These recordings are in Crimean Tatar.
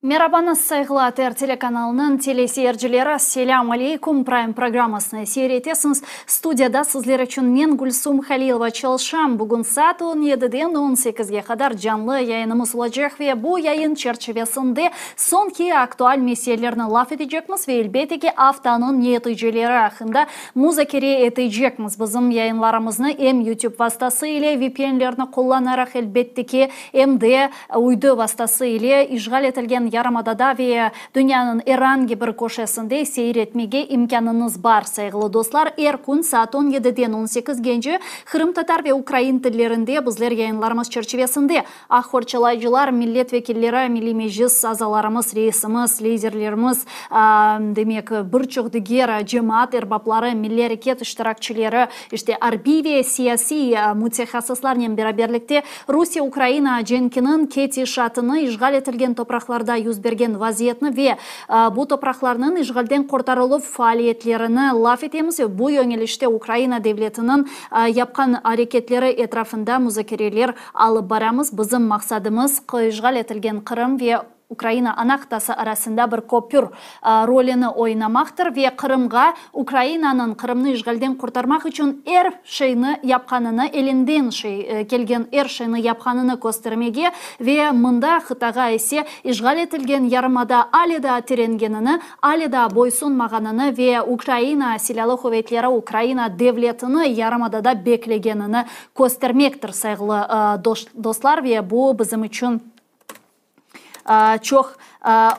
Merabañız, sayğılı ATR telekanalınıñ teleseyircileri! Selâm aleykum! Prime programmasını seyir etesiñiz. Studiyada sizler içün men, Gülsum Halilova, çalışam. Bugün saat on yediden on sekizge qadar canlı yayınımız olacaq ve bu yayın çerçivesinde soñki aktual meselelerni laf etecekmiz ve, elbette ki, aftanıñ neticeleri aqqında muzakere etecekmiz. Bizim yayınlarımıznı em YouTube vastası ile, VPN-lerni qullanaraq, elbette ki, em de Uydu vastası ile işğal etilgen yarımadada ve dünyanıñ er angi bir köşesinde seyir etmege imkânıñız bar. Sayğılı dostlar, er kün saat on yediden on sekizgence qırımtatar ve ukrain tillerinde bizler yayınlarımız çerçivesinde aq qorçalayıcılar, millet vekilleri, Milliy Meclis azalarımız, reisimiz, liderlerimiz, demek, bir çoq diger cemaat erbapları, milliy areket iştirakçileri, işte, arbiy ve siyasiy mütehassıslarnen beraberlikte Rusiye-Ukraina cenkiniñ ketişatını, işğal etilgen topraqlarda yüz bergen vaziyetni ve bu topraqlarnıñ işğalden qurtarıluv faaliyetlerini laf etemiz ve bu yöñelişte Ukraina devletiniñ yapqan areketleri etrafında muzakereler alıp baramız. Bizim maqsadımız, işğal etilgen Qırım ve Ukraina ana qıtası arasında bir köpür rolüni oynamaqtır ve Qırımğa Ukrainanıñ Qırımnı işğalden qurtarmaq içün er şeyni yapqanını, elinden şey kelgen er şeyni yapqanını köstermege ve mında qıtağa ise işğal etilgen yarımada ale daa tirengenini, ale daa boysunmağanını ve Ukraina Silâlı Quvetleri Ukraina devletini yarımadada beklegenini köstermektir, sayğılı dostlar, ve bu bizim içün çoq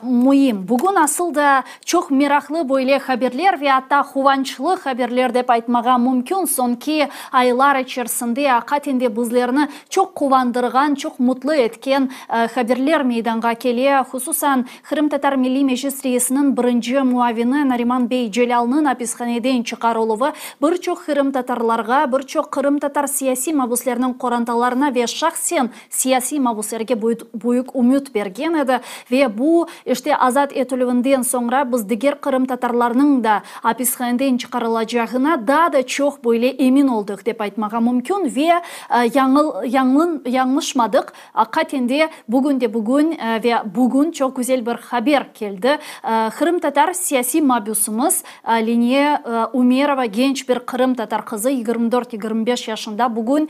müim. Bugün asıl da çoq meraqlı böyle haberler ve atta quvançlı haberler dep aytmağa mümkün. Soñki aylar içerisinde aqaten de bizlerni çoq quvandırğan, çoq mutlu etken haberler meydanğa kele. Hususan, Qırımtatar Milliy Meclis reisiniñ birinci muavini Nariman bey Celâlnıñ apishaneden çıqarıluvı bir çoq qırımtatarlarğa, bir çoq qırımtatar siyasiy mabüsleriniñ qorantalarına ve şahsen siyasiy mabüslerge büyük ümüt bergen edi ve bu, işte, azat etilüvinden soñra biz diger qırımtatarlarnıñ da apishaneden çıqarılacağına daa da çoq böyle emin oldıq, dep aytmağa mümkün ve yañlışmadıq. Aqiqaten de, bugün de bugün ve bugün çoq güzel bir haber keldi, qırımtatar siyasiy mabüsimiz Leniye Umerova, genç bir qırımtatar qızı, 24, 25 yaşında, bugün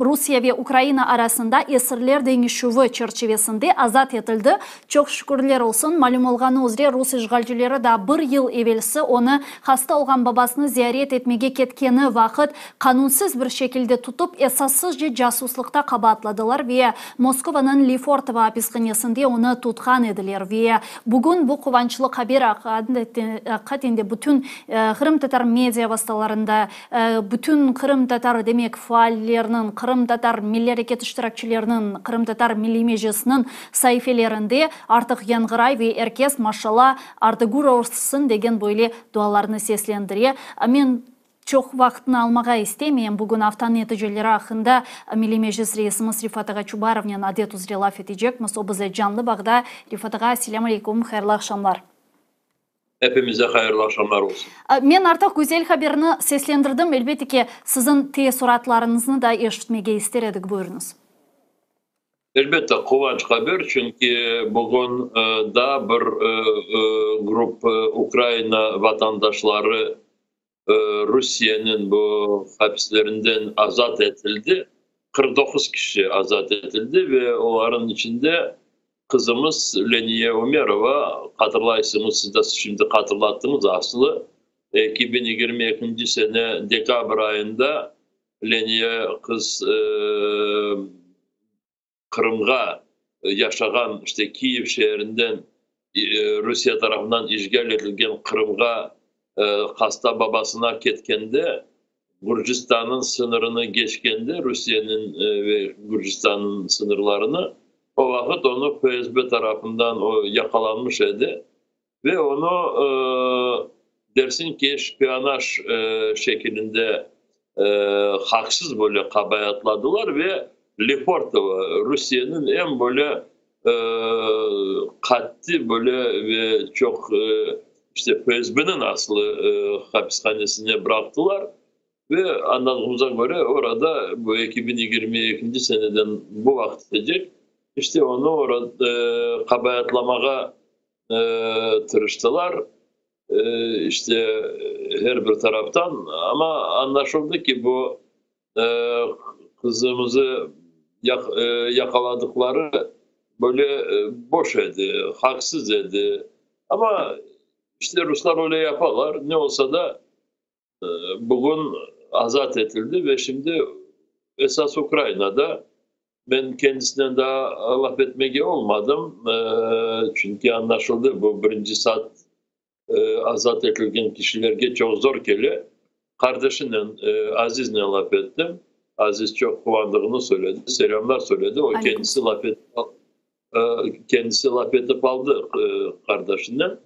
Rusiye ve Ukraina arasında esirler deñişüvi çerçivesinde azat etildi. Çoq şükürler olsun, malüm olğanı üzre, rus işğalcileri daa bir yıl evelsi onı hasta olğan babasını ziyaret etmege ketkeni vaqıt qanunsız bir şekilde tutıp, esassızca casuslıqta qabaatladılar ve Moskovanıñ Lefortovo apishanesinde onı tutqan ediler. Ve bugün bu quvançlı haber aqiqaten de bütün qırımtatar media vastalarında, Bütün qırımtatar, demek, faallerniñ, qırımtatar milliy areket iştirakçileriniñ, Qırımtatar Milliy Meclisiniñ saifelerinde artıq yañğıray ve er kes, maşalla, artı gür olsun degen böyle dualarnı seslendire. Men çoq vaqıtnı almağa istemeyim. Bugün aftanıñ neticeleri aqqında Milliy Meclis reisimiz Refat ağa Çubarovnen adet üzre laf etecekmiz. O bizle canlı bağda. Refat ağa, selâm aleyküm, hayırlı aqşamlar. Epimize hayırlı aqşamlar olsun. Men artıq güzel haberni seslendirdim. Elbette ki, siziñ teessuratlarıñıznı da eşitmege ister edik. Buyurıñız. Elbette, quvanç haber, çünki bugün daa bir grup Ukraina vatandaşları Rusiyeniñ bu hapislerinden azat etildi. 49 kişi azat etildi ve olarnıñ içinde qızımız Leniye Umerova, hatırlaysıñız, siz de şimdi hatırlattıñız aslı, 2022 sene dekabr ayında Leniye qız Qırımğa yaşağan, işte Kiyev şeerinden Rusiye tarafından işğal etilgen Qırımğa hasta babasına ketkende, Gürcistannıñ sıñırını keçkende, Rusiyeniñ ve Gürcistannıñ sıñırlarını, o vaqıt onı FSB tarafından o yaqalanmış edi ve onı dersiñ ki, şpionaj şekilinde haqsız böyle qabaatladılar ve Lefortovo, Rusiyeniñ eñ böyle qattı böyle ve çoq işte FSBniñ aslı hapishanesine bıraqtılar ve añladığımıza köre orada bu 2022 seneden bu vaqıtqacek. İşte onı orada qabaatlamağa tırıştılar, işte her bir taraftan, amma añlaşıldı ki, bu qızımızı yaqaladıqları böyle boş edi, haqsız edi. Amma işte ruslar öyle yapalar, ne olsa da, bugün azat etildi ve şimdi esas Ukrainada. Men kendisinen daa laf etmege olmadım, çünki añlaşıldı, bu birinci saat azat etilgen kişilerge çoq zor kele. Qardaşınen, Aziznen laf ettim. Aziz çoq quvandığını söyledi, selâmlar söyledi. O kendisi laf kendisi laf etip aldı qardaşınen.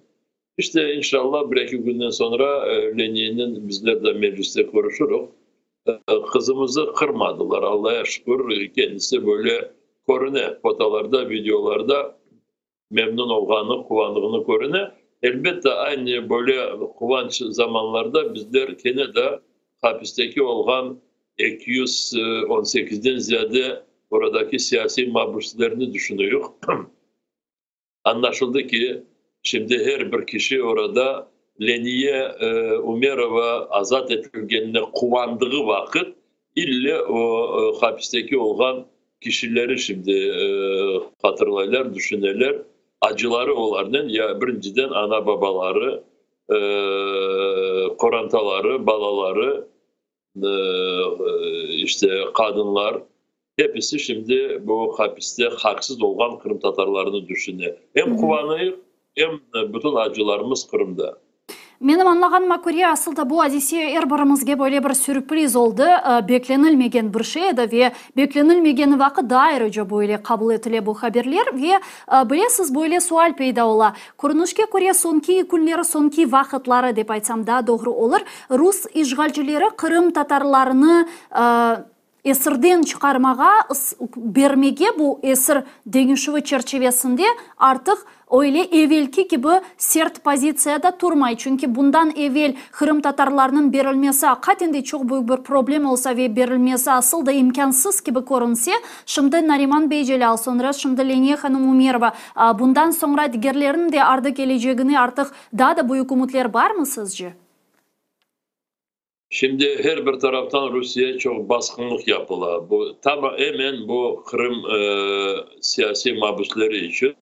İşte, inşallah, bir-eki künden soñra Leniyenen bizler de mecliste körüşürüq. Qızımızı qırmadılar, Allaya şükür, kendisi böyle körüne, fotolarda, videolarda memnün olğanı, quvandığını körüne. Elbette, aynı böyle quvanç zamanlarda bizler kene de hapisteki olğan 218-den ziyade oradaki siyasiy mabüslerni düşünüyüq. Añlaşıldı ki, şimdi her bir kişi orada Leniye Umerova azat etilgenine quvandığı vaqıt, ille o hapisteki olğan kişileri şimdi hatırlaylar, düşüneler, acıları olarnen, ya birinciden ana-babaları, qorantaları, balaları, işte qadınlar, hepisi şimdi bu hapiste haqsız olğan qırımtatarlarnı düşüne. Em quvanayıq, em bütün acılarımız Qırımda. Menim añlağanıma köre, asıl da bu adise er birimizge böyle bir sürpriz oldı, beklenilmegen bir şey edi ve beklenilmegeni vaqıt daa ayrıca böyle qabul etile bu haberler. Ve, bilesiz, böyle sual peyda ola, körünişke köre, soñki künleri, soñki vaqıtları dep aytsam daa doğru olur, rus işğalcileri qırımtatarlarını esirden çıqarmağa, bermege bu esir deñişüvi çerçivesinde artıq öyle evelki kibi sert pozitsiyada turmay. Çünki bundan evel qırımtatarlarnıñ berilmesi aqaten de çoq büyük bir problem olsa ve berilmesi asıl da imkânsız kibi körünse, şimdi Nariman bey Celâl, soñra şimdi Leniye hanım Umerova, bundan soñra digerleriniñ de ardı kelecegine artıq daa da büyük ümütler barmı sizce? Şimdi her bir taraftan Rusiye çoq basqınlıq yapıla. Bu tam emen bu Qırım siyasiy mabüsleri içün.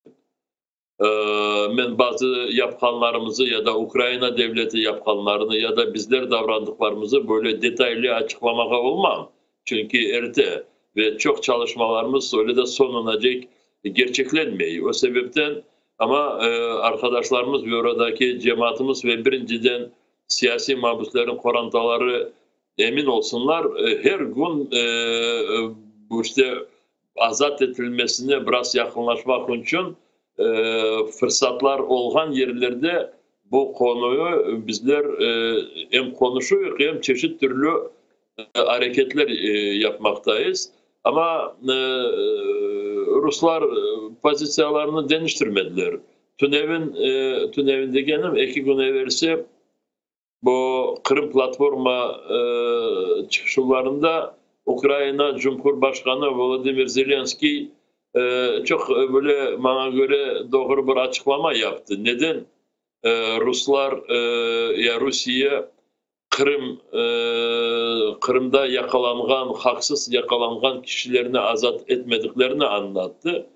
Men bazı yapqanlarımızı ya da Ukraina devleti yapqanlarını ya da bizler davrandıqlarımızı böyle detaylı açıqlamağa olmam. Çünki erte ve çoq çalışmalarımız öyle de soñunacek gerçeklenmey. O sebepten amma arqadaşlarımız ve oradaki cemaatımız ve birinciden siyasiy mabüslerniñ qorantaları emin olsunlar, her kün bu işte azat etilmesine biraz yaqınlaşmaq içün fırsatlar olğan yerlerde bu qonuyu bizler em qonuşuyıq, em çeşit türlü areketler yapmaqtayız. Amma ruslar pozitsiyalarını deñiştirmediler. Tünevin, tünevin degenim, eki kün evelsi bu Qırım platforma çıqışuvlarında Ukraina Cumhurbaşqanı Volodımır Zelenskıy çoq böyle, maña köre, doğru bir açıqlama yaptı. Neden ruslar ya Rusiye Qırım, Qırımda yaqalanğan, haqsız yaqalanğan kişilerni azat etmediklerini añlattı.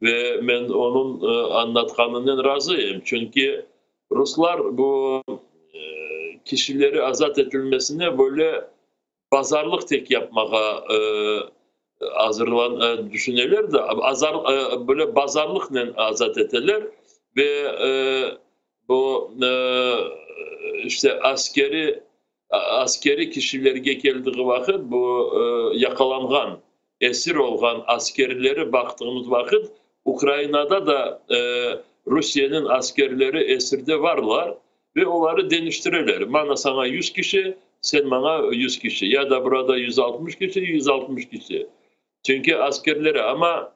Ve men onıñ añlatqanınen razıyım, çünki ruslar bu kişileri azat etilmesine böyle bazarlıq tek yapmağa azırlan düşüneler de, azar böyle bazarlıqnen azat eteler ve bu işte askeri askeri kişilerge keldiği vaqıt, bu yaqalanğan, esir olğan askerleri baqtığımız vaqıt, Ukrainada da Rusiyeniñ askerleri esirde varlar ve oları deñiştireler. Mana saña 100 kişi, sen maña 100 kişi, ya da burada 160 kişi, 160 kişi. Çünki askerleri, amma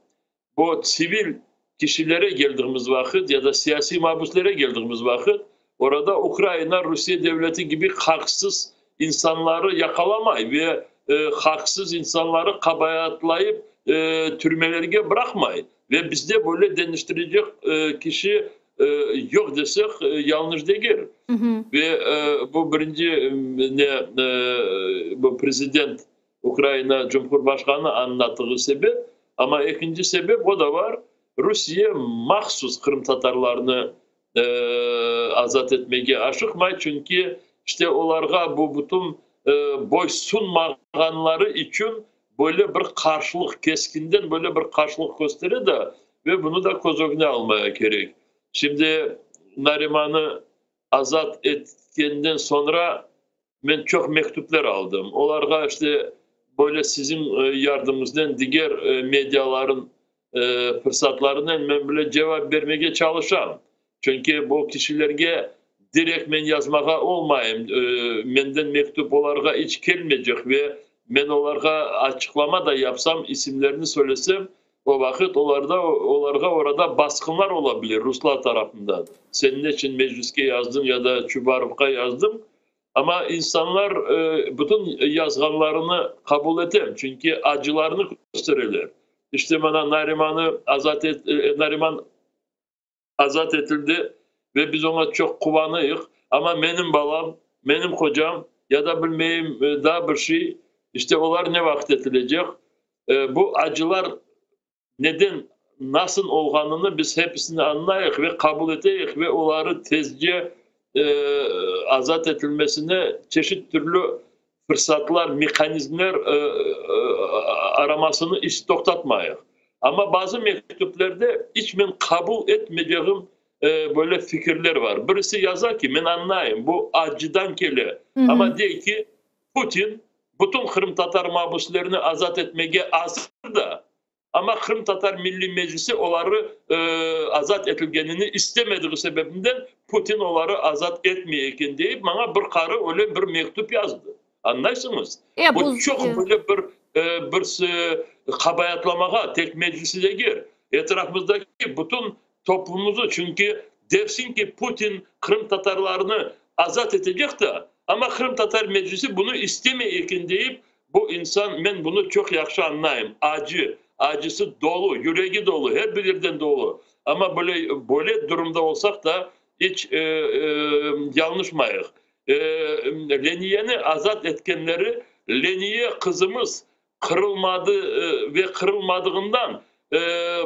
bu sivil kişilere keldiğimiz vaqıt ya da siyasiy mabüslere keldiğimiz vaqıt, orada Ukraina Rusiye devleti kibi haqsız insanları yaqalamay ve haqsız insanları qabaatlayıp türmelerge bıraqmay. Ve bizde böyle deñiştirecek kişi yoq desek, yañlış degil. Ve bu birinci ne bu prezident, Ukraina Cumhurbaşqanı añlattığı sebep. Amma ekinci sebep o da bar, Rusiye mahsus qırımtatarlarnı azat etmege aşıqmay, çünki işte olarğa bu bütün boysunmağanları içün böyle bir qarşılıq, keskinden böyle bir qarşılıq köstere de, ve bunı da köz ögüne almaya kerek. Şimdi Narimanı azat etkenden soñra men çoq mektüpler aldım. Olarğa işte böyle siziñ yardımıñıznen, diger mediaların fırsatlarınen men bile cevap bermege çalışam. Çünki bu kişilerge direkt men yazmağa olmayım, menden mektüp olarğa iç kelmeycek ve men olarğa açıqlama da yapsam, isimlerini söylesem, o vaqıt olarda, olarğa orada basqınlar ola bilir ruslar tarafından. Sen neçün Mecliske yazdıñ ya da Çubarovğa yazdıñ? Amma insanlar bütün yazğanlarını qabul etem, çünki acılarını köstereler. İşte mana Narimanı azat et, Nariman azat etildi ve biz oña çoq quvanıyıq, amma menim balam, menim qocam ya da bilmeyim daa bir şey, işte olar ne vaqıt etilecek? Bu acılar neden, nasıl olğanını biz hepisini añlayıq ve qabul eteyik ve oları tezce azat etilmesine çeşit türlü fırsatlar, mehanizmler aramasını iç toqtatmayıq. Amma bazı mektüplerde iç men qabul etmeycegim böyle fikirler var. Birisi yaza ki, men añlayım, bu acıdan kele, amma dey ki, Putin bütün qırımtatar mabüslerini azat etmege azır da, amma Qırımtatar Milliy Meclisi oları azat etilgenini istemediği sebebinden Putin oları azat etmey eken deyip maña bir qarı öyle bir mektüp yazdı. Añlaysıñız? Bu çoq böyle bir bir qabayatlamağa tek Meclisi degil, etrafımızdaki bütün toplumımızı, çünki dersiñ ki Putin qırımtatarlarnı azat etecek de, amma Qırımtatar Meclisi bunı istemey eken deyip Bu insan, men bunı çoq yahşı añlayım, acı, acısı dolu, yüregi dolu, her bir yerden dolu. Amma böyle, böyle durumda olsaq da, iç yañlışmayıq. Leniyeni azat etkenleri, Leniye qızımız qırılmadı ve qırılmadığından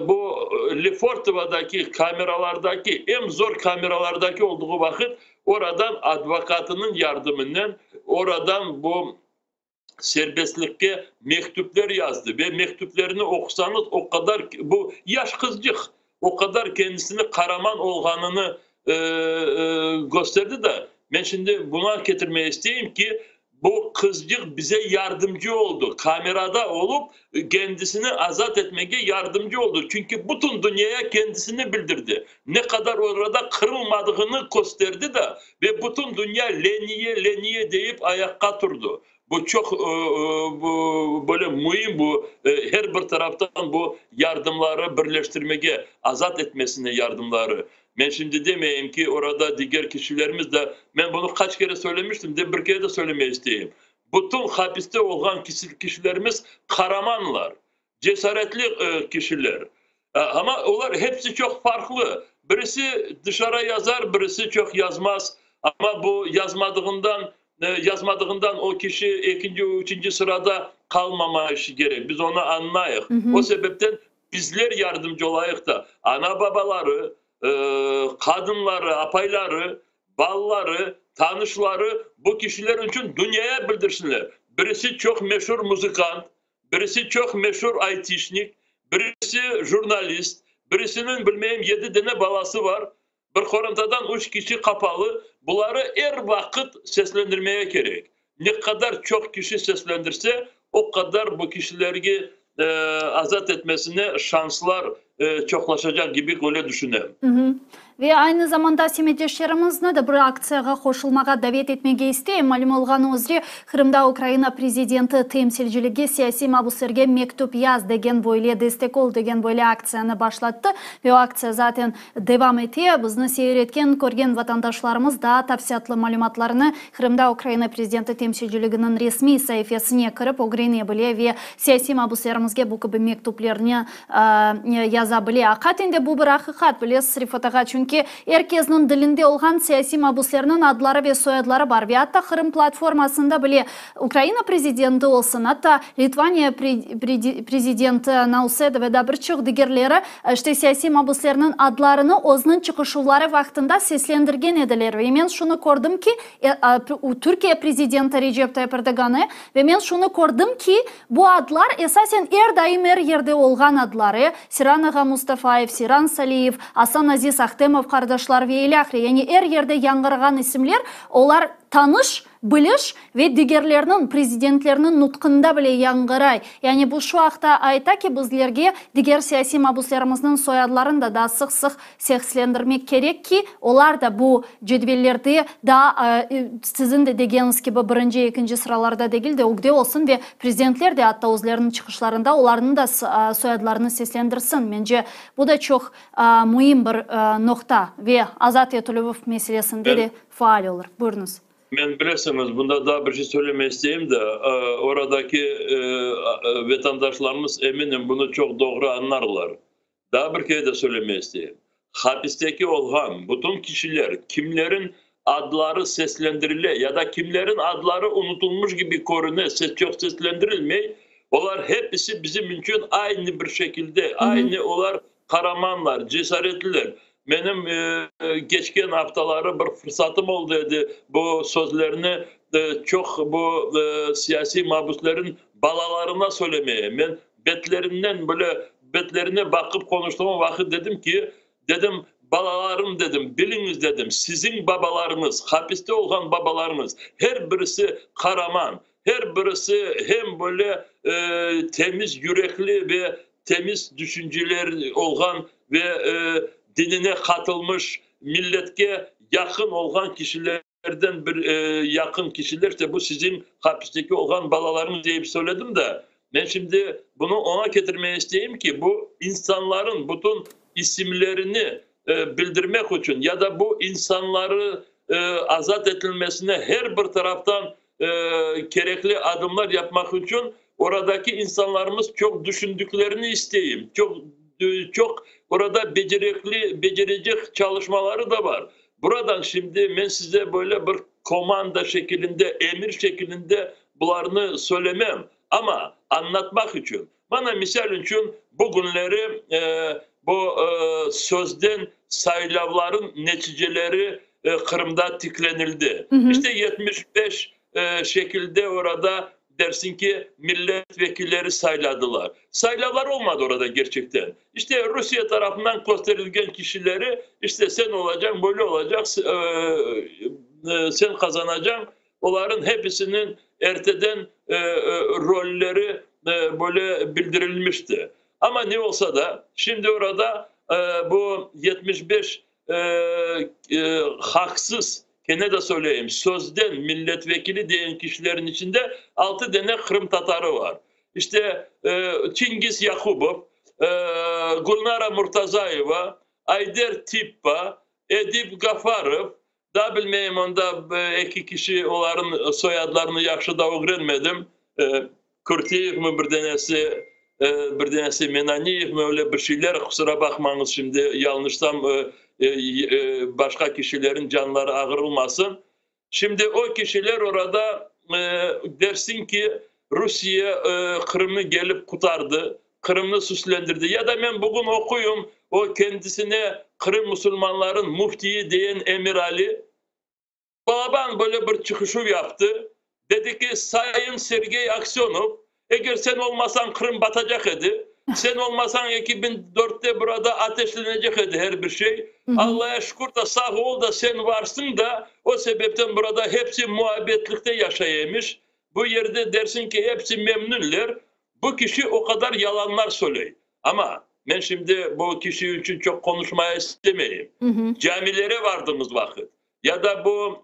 bu Lefortovadaki kameralardaki, eñ zor kameralardaki olduğu vaqıt, oradan advokatınıñ yardımınen, oradan bu serbestlikke mektüpler yazdı ve mektüplerini oqusañız, o qadar bu yaş qızcıq o qadar kendisini qaraman olğanını kösterdi de, men şimdi buna ketirmege isteyim ki, bu qızcıq bize yardımcı oldı, kamerada olıp, kendisini azat etmege yardımcı oldı, çünki bütün dünyaya kendisini bildirdi, ne qadar orada qırılmadığını kösterdi de, ve bütün dünya Leniye, Leniye deyip ayaqqa turdı. Bu çoq böyle müim, bu her bir taraftan bu yardımları birleştirmege, azat etmesine yardımları. Men şimdi demeyim ki, orada diger kişilerimiz de, men bunı qaç kere söylemiştim, de bir kere de söylemege isteyim. Bütün hapiste olğan kişilerimiz qaramanlar, cesaretli kişiler. Amma olar hepsi çoq farqlı. Birisi dışarı yazar, birisi çoq yazmaz. Amma bu yazmadığından, yazmadığından o kişi ekinci, üçünci sırada qalmama işi kerek. Biz onı añlayıq. O sebepten bizler yardımcı olayıq da, ana-babaları, qadınları, apayları, balaları, tanışları bu kişiler içün dünyaya bildirsinler. Birisi çoq meşur muzıkant, birisi çoq meşur aytişnik, birisi jurnalist, birisiniñ, bilmeyim, yedi dene balası var, bir qorantadan üç kişi qapalı, buları er vaqıt seslendirmege kerek. Ne qadar çoq kişi seslendirse, o qadar bu kişilerge azat etmesine şanslar çoqlaşacaq kibi öyle düşünem. Ve aynı zamanda semetdeşlerimizni de bir aktsiyağa qoşulmağa davet etmege isteyim. Malüm olğanı üzre, Qırımda Ukraina prezidenti temsilciligi Siyasiy mabuslerge mektüp yaz degen böyle destek ol degen böyle aktsiyanı başlattı. Ve o aktsiya zaten devam ete. Bizni seyir etken, körgen vatandaşlarımız daa tafsilâtlı malümatlarnı Qırımda Ukraina prezidenti temsilciliginiñ resmiy saifesine kirip ögrene bile ve siyasiy mabuslerimizge bu kibi mektüplerni yaza bile. Aqiqaten de bu bir aqiqat, bilesiz, Refat ağa, çünki er kesniñ dilinde olğan siyasiy mabuslerniñ adları ve soyadları bar ve atta Qırım platformasında bile Ukraina prezidenti olsun, atta Litvaniya prezidenti Nauseda ve daa bir çoq digerleri, işte, siyasiy mabuslerniñ adlarını özüniñ çıqışuvları vaqtında seslendirgen ediler. Ve men şunı kördim ki, Türkiye prezidenti Recep Tayyip Erdoğanı, ve men şunı kördim ki, Bu adlar esasen er daim er yerde olğan adlar, e, Siran ağa Mustafayev, Seyran Saliyev, Asan Aziz Ahtemov qardaşlar ve ilâhre, yani er yerde yañğırağan isimler, olar tanış, biliş ve digerlerniñ, prezidentlerniñ nutqında bile yañğıray. Yani bu şu aqta ayta ki, bizlerge diger siyasiy mabuslerimizniñ soyadlarını da daa sıq-sıq seslendirmek kerek ki, olar da bu cedvellerde daa, siziñ de degeniñiz kibi, birinci, ekinci sıralarda degil de, ögde olsun ve prezidentler de atta özleriniñ çıqışlarında olarnıñ da soyadlarını seslendirsin. Mence, bu da çoq müim bir noqta ve azat etilüv meselesinde de faal olur. Buyurıñız. Men, bilesiñiz, bunda daa bir şey söylemek isteyim de, oradaki vatandaşlarımız, eminim, bunı çoq doğru añlarlar. Daa bir kere de söylemek isteyim, hapisteki olğan bütün kişiler, kimlerin adları seslendirile ya da kimlerin adları unutılmış kibi körüne, ses çoq seslendirilmey, olar hepisi bizim içün aynı bir şekilde, aynı olar qaramanlar, cesaretliler. Menim keçken aftaları bir fırsatım oldı edi, bu sözlerni çoq bu siyasiy mabüslerin balalarına söylemeye. Men betlerinden böyle betlerine baqıp qonuştığım vaqıt dedim ki, dedim, balalarım, dedim, biliñiz, dedim, siziñ babalarıñız, hapiste olğan babalarıñız, her birisi qaraman, her birisi hem böyle temiz yürekli ve temiz düşünceler olğan ve dinine qatılmış, milletke yaqın olğan kişiler. Erden bir yaqın kişiler, işte bu siziñ hapisteki olğan balalarıñız deyip söyledim de, men şimdi bunı oña ketirmege isteyim ki, bu insanların bütün isimlerini bildirmek içün ya da bu insanları azat etilmesine her bir taraftan kerekli adımlar yapmaq içün oradaki insanlarımız çoq düşündüklerini isteyim, çoq çoq orada becerekli becerecek çalışmaları da bar. Buradan şimdi men size böyle bir komanda şekilinde, emir şekilinde bularnı söylemem, amma añlatmaq içün. Mana, misal içün, bugünleri bu sözden saylavların neticeleri Qırımda tiklenildi. İşte 75 şekilde orada dersiñ ki, millet vekilleri sayladılar. Saylavlar olmadı orada kerçekten. İşte Rusiye tarafından kösterilgen kişileri, işte sen olacañ, böyle olacaq, sen qazanacañ, oların hepisiniñ erteden rolleri böyle bildirilmişti. Amma ne olsa da, şimdi orada bu 75 haqsız, kene de söyleyim, sözden milletvekili degen kişilerin içinde altı dene qırımtatarı var. İşte Çingiz Yaqubov, Gülnara Murtazayeva, Ayder Tippa, Edip Gafarov, daa bilmeyim onda eki kişi, oların soyadlarını yahşı da ögrenmedim, Kürtiyevmi bir denesi, bir denesi Menaniyevmi, öyle bir şeyler, qusura baqmañız şimdi yañlışsam, başqa kişilerin canları ağırılmasın. Şimdi o kişiler orada dersiñ ki, Rusiye Qırımnı gelip qutardı, Qırımnı süslendirdi. Ya da men bugün oquyım, o kendisine Qırım musulmanların müftiyi deyen Emirali Balaban böyle bir çıqışuv yaptı, dedi ki, Sayın Sergey Aksönov, eger sen olmasañ, Qırım batacaq edi, sen olmasañ, 2004-te burada ateşlenecek edi her bir şey. Allaya şükür da, sağ ol da, sen varsıñ da, o sebepten burada hepsi muabbetlikte yaşay emiş. Bu yerde dersiñ ki, hepsi memnünler. Bu kişi o qadar yalanlar söyley. Amma. Men şimdi bu kişi içün çoq qonuşmaya istemeyim. Camilere vardığımız vaqıt ya da bu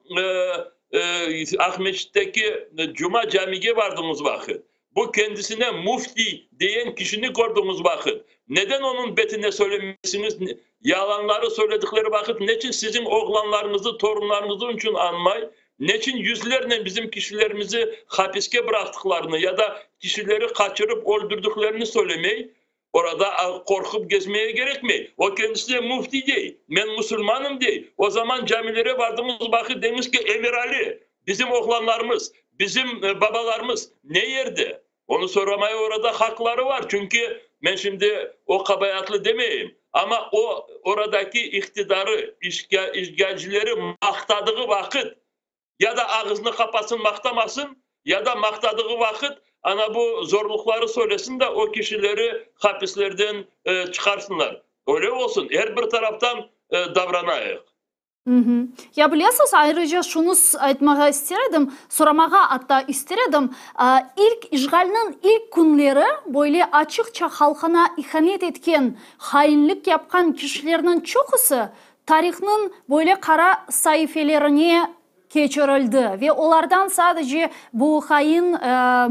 Aqmescitteki Cuma camige vardığımız vaqıt, bu kendisine müfti deyen kişini kördiğimiz vaqıt, neden onıñ betine söylemeysiñiz, yalanları söyledikleri vaqıt neçün siziñ oğlanlarıñızı, torunlarıñızı içün añmay, neçün yüzlernen bizim kişilerimizi hapiske bıraqtıqlarını ya da kişileri qaçırıp öldürdiklerini söylemey, Orada qorqıp gezmeye gerekmey. O kendisine müfti dey, men musulmanım dey. O zaman camilere bardığımız vaqıt deñiz ki, Emirali, bizim oğlanlarımız, bizim babalarımız ne yerde? Onı soramaya orada haqları var, çünki men şimdi o qabaatlı demeyim, amma o oradaki iqtidarı, işgalcileri maqtadığı vaqıt, Ya da ağıznı qapatsın, maqtamasın, ya da maqtadığı vaqıt ana bu zorluqları söylesin da o kişileri hapislerden çıqarsınlar. Öyle olsun, er bir taraftan davranayıq. Ya bilesiz, ayrıca şunı aytmağa ister edim, soramağa atta ister edim, ilk işğalniñ ilk künleri böyle açıqça halqına ihanet etken, hainlik yapqan kişilerniñ çoqusı Tarihnıñ böyle qara saifelerine keçirildi ve olardan sadece bu hain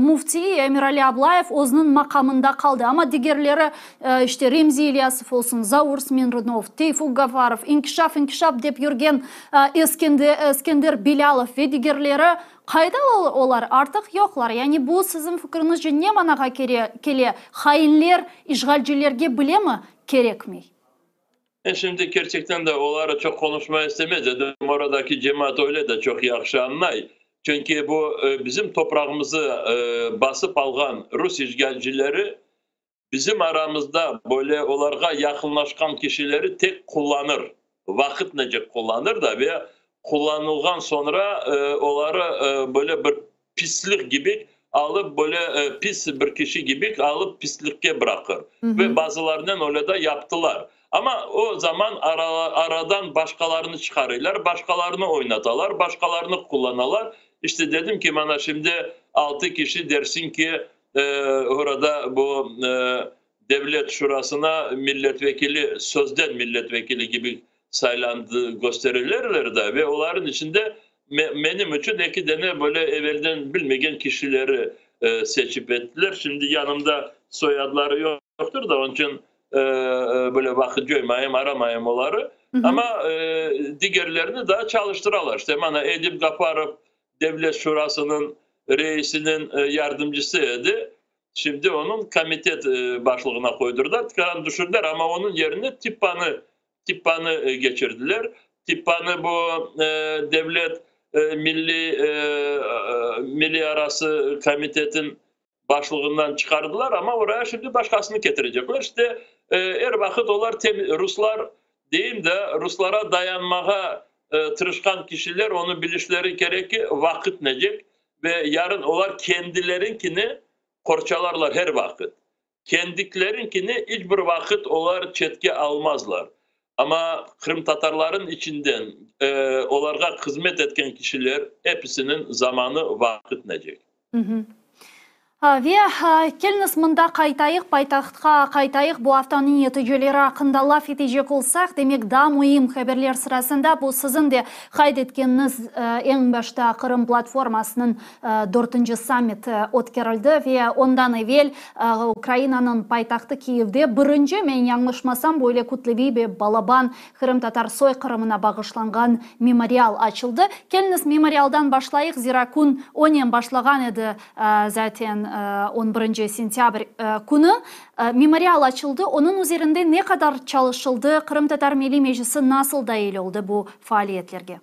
müfti Emirali Ablayev özüniñ maqamında qaldı. Amma digerleri, işte Remzi İlyasov olsun, Zaur Smirnov, Teyfuk Gafarov, inkişaf, inkişaf dep yürgen Eskender Bilâlov ve digerleri, qayda olar? Artıq yoqlar. Yani bu, siziñ fikriñizce, ne manağa kele? Hainler işğalcilerge bilemi kerekmey? Men şimdi kerçekten de oları çoq qonuşmağa istemez edim, oradaki cemaat öyle de çoq yahşı añlay. Çünki bu bizim toprağımızı basıp alğan rus işğalcileri bizim aramızda böyle olarğa yaqınlaşqan kişileri tek qullanır, vaqıt nece qullanır da ve qullanılğan soñra oları böyle bir pislik kibi alıp, böyle pis bir kişi kibi alıp pislikke bıraqır. Ve bazılarınen öyle de yaptılar. Amma o zaman aradan başqalarını çıqarıylar, başqalarını oynatalar, başqalarını qullanalar. İşte dedim ki, mana şimdi altı kişi dersiñ ki, orada bu Devlet Şurasına milletvekili, sözden milletvekili kibi saylandı kösterilirler da ve oların içinde menim içün eki dene böyle evelden bilmegen kişileri seçip ettiler. Şimdi yanımda soyadları yoqtır da, onıñ içün böyle vaqıt coymayım, aramayım oları. Amma digerlerini daa çalıştıralar. İşte mana Edip Gafarov Devlet Şurasınıñ reisiniñ yardımcısı edi. Şimdi onıñ komitet başlığına qoydurdılar, tikaran tüşürdiler, amma onıñ yerine Tippanı, Tippanı keçirdiler. Tippanı bu devlet milliy milliy arası komitetin başlığından çıqardılar, amma oraya şimdi başqasını ketirecekler. İşte, er vaqıt olar ruslar deyim de, ruslara dayanmağa tırışqan kişiler onı bilişleri kerek ki, vaqıt necek Ve yarın olar kendilerinkini qorçalarlar her vaqıt. Kendiklerinkini iç bir vaqıt olar çetke almazlar. Amma qırımtatarların içinden olarğa hızmet etken kişiler episiniñ zamanı vaqıt necek. Ve keliñiz mında qaytayıq, paytahtqa qaytayıq, bu aftanıñ neticeleri aqqında laf etecek olsaq, demek, daa müim haberler sırasında bu siziñ de qayd etkeniñiz eñ başta Qırım platformasınıñ dörtünci sammiti ötkerildi ve ondan evel Ukrainanıñ paytahtı Kiyevde birinci, men yañlışmasam, böyle kütleviy ve balaban Qırımtatar soyqırımına bağışlanğan memorial açıldı. Keliñiz, memorialdan başlayıq, zira kün onen başlağan edi, zaten on birinci sentâbr künü. Memorial açıldı, onıñ üzerinde ne qadar çalışıldı, Qırımtatar Milliy Meclisi nasıl dail oldı bu faaliyetlerge?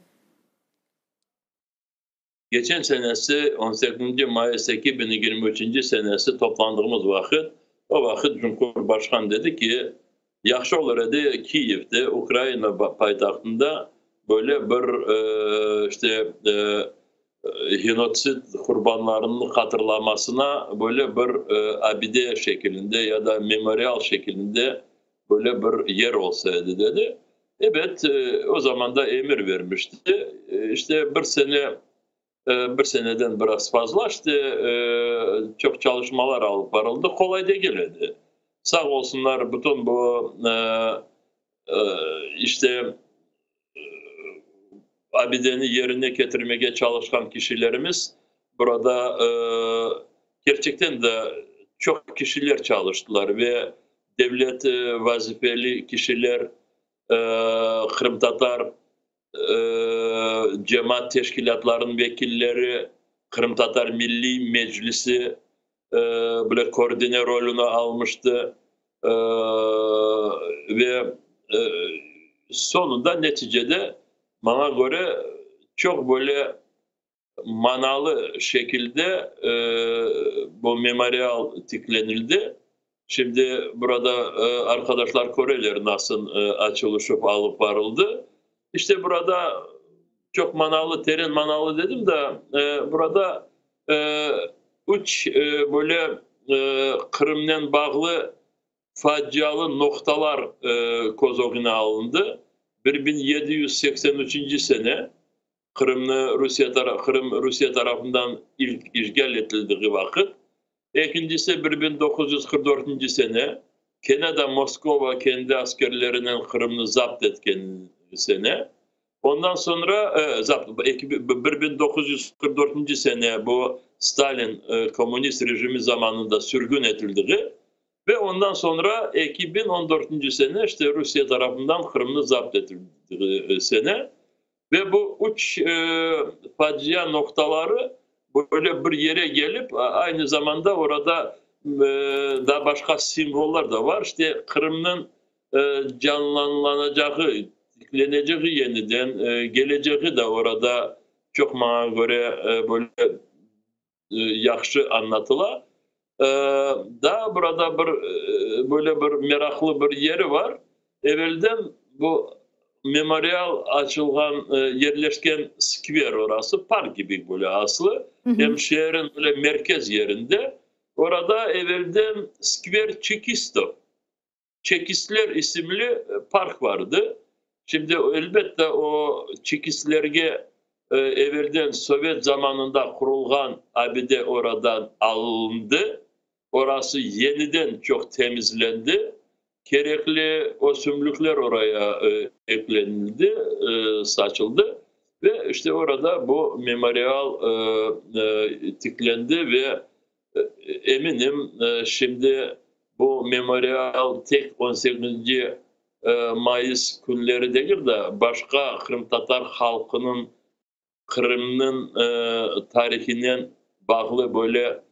Geçen senesi, on sekizinci mayıs 2023 senesi toplandığımız vaqıt, o vaqıt Cumhurbaşqan dedi ki, yahşı olur edi Kiyevde, Ukraina paytahtında böyle bir işte genotsid qurbanlarınıñ hatırlamasına böyle bir abide şekilinde ya da memorial şekilinde böyle bir yer olsa edi, dedi. Ebet, o zaman da emir vermişti. İşte bir sene, bir seneden biraz fazla, işte çoq çalışmalar alıp barıldı. Qolay degil edi. Sağ olsunlar bütün bu işte abideni yerine ketirmege çalışqan kişilerimiz. Burada kerçekten de çoq kişiler çalıştılar ve devlet vazifeli kişiler, qırımtatar cemaat teşkilâtlarınıñ vekilleri, Qırımtatar Milliy Meclisi bile koordine rolüni almıştı ve soñunda, neticede, maña köre, çoq böyle manalı şekilde bu memorial tiklenildi. Şimdi burada arqadaşlar köreler, nasıl açılışıp alıp barıldı. İşte burada çoq manalı, teren manalı dedim da, burada üç böyle Qırımnen bağlı facialı noqtalar köz ögüne alındı. 1783 sene Qırımnı Rusiye Qırım Rusiye tarafından ilk işğal etildiği vaqıt, ekincisi 1944 sene, kene de Moskova kendi askerlerinen Qırımnı zapt etken sene, ondan soñra zapt 1944 sene bu Stalin komünist rejimi zamanında sürgün etildiği ve ondan soñra 2014 sene işte Rusiye tarafından Qırımnı zapt etildiği sene. Ve bu üç facia noqtaları böyle bir yere gelip, aynı zamanda orada daa başqa simvollar da var. İşte Qırımnıñ canlanlanacağı, tikleneceği yeniden, geleceği de orada çoq maña köre böyle yahşı añlatıla. Daa burada bir böyle bir meraqlı bir yeri bar. Evelden bu memorial açılğan, yerleşken skver orası, park kibi böyle aslı, em şeerin böyle merkez yerinde. Orada evelden skver Çekistov, Çekistler isimli park vardı. Şimdi, elbette, o çekistlerge evelden sovet zamanında qurulğan abide oradan alındı. Orası yeniden çoq temizlendi. Kerekli ösümlikler oraya eklenildi, saçıldı ve işte orada bu memorial tiklendi ve eminim, şimdi bu memorial tek 18 mayıs künleri degil de, başqa qırımtatar halqınıñ Qırımnıñ tarihinen bağlı böyle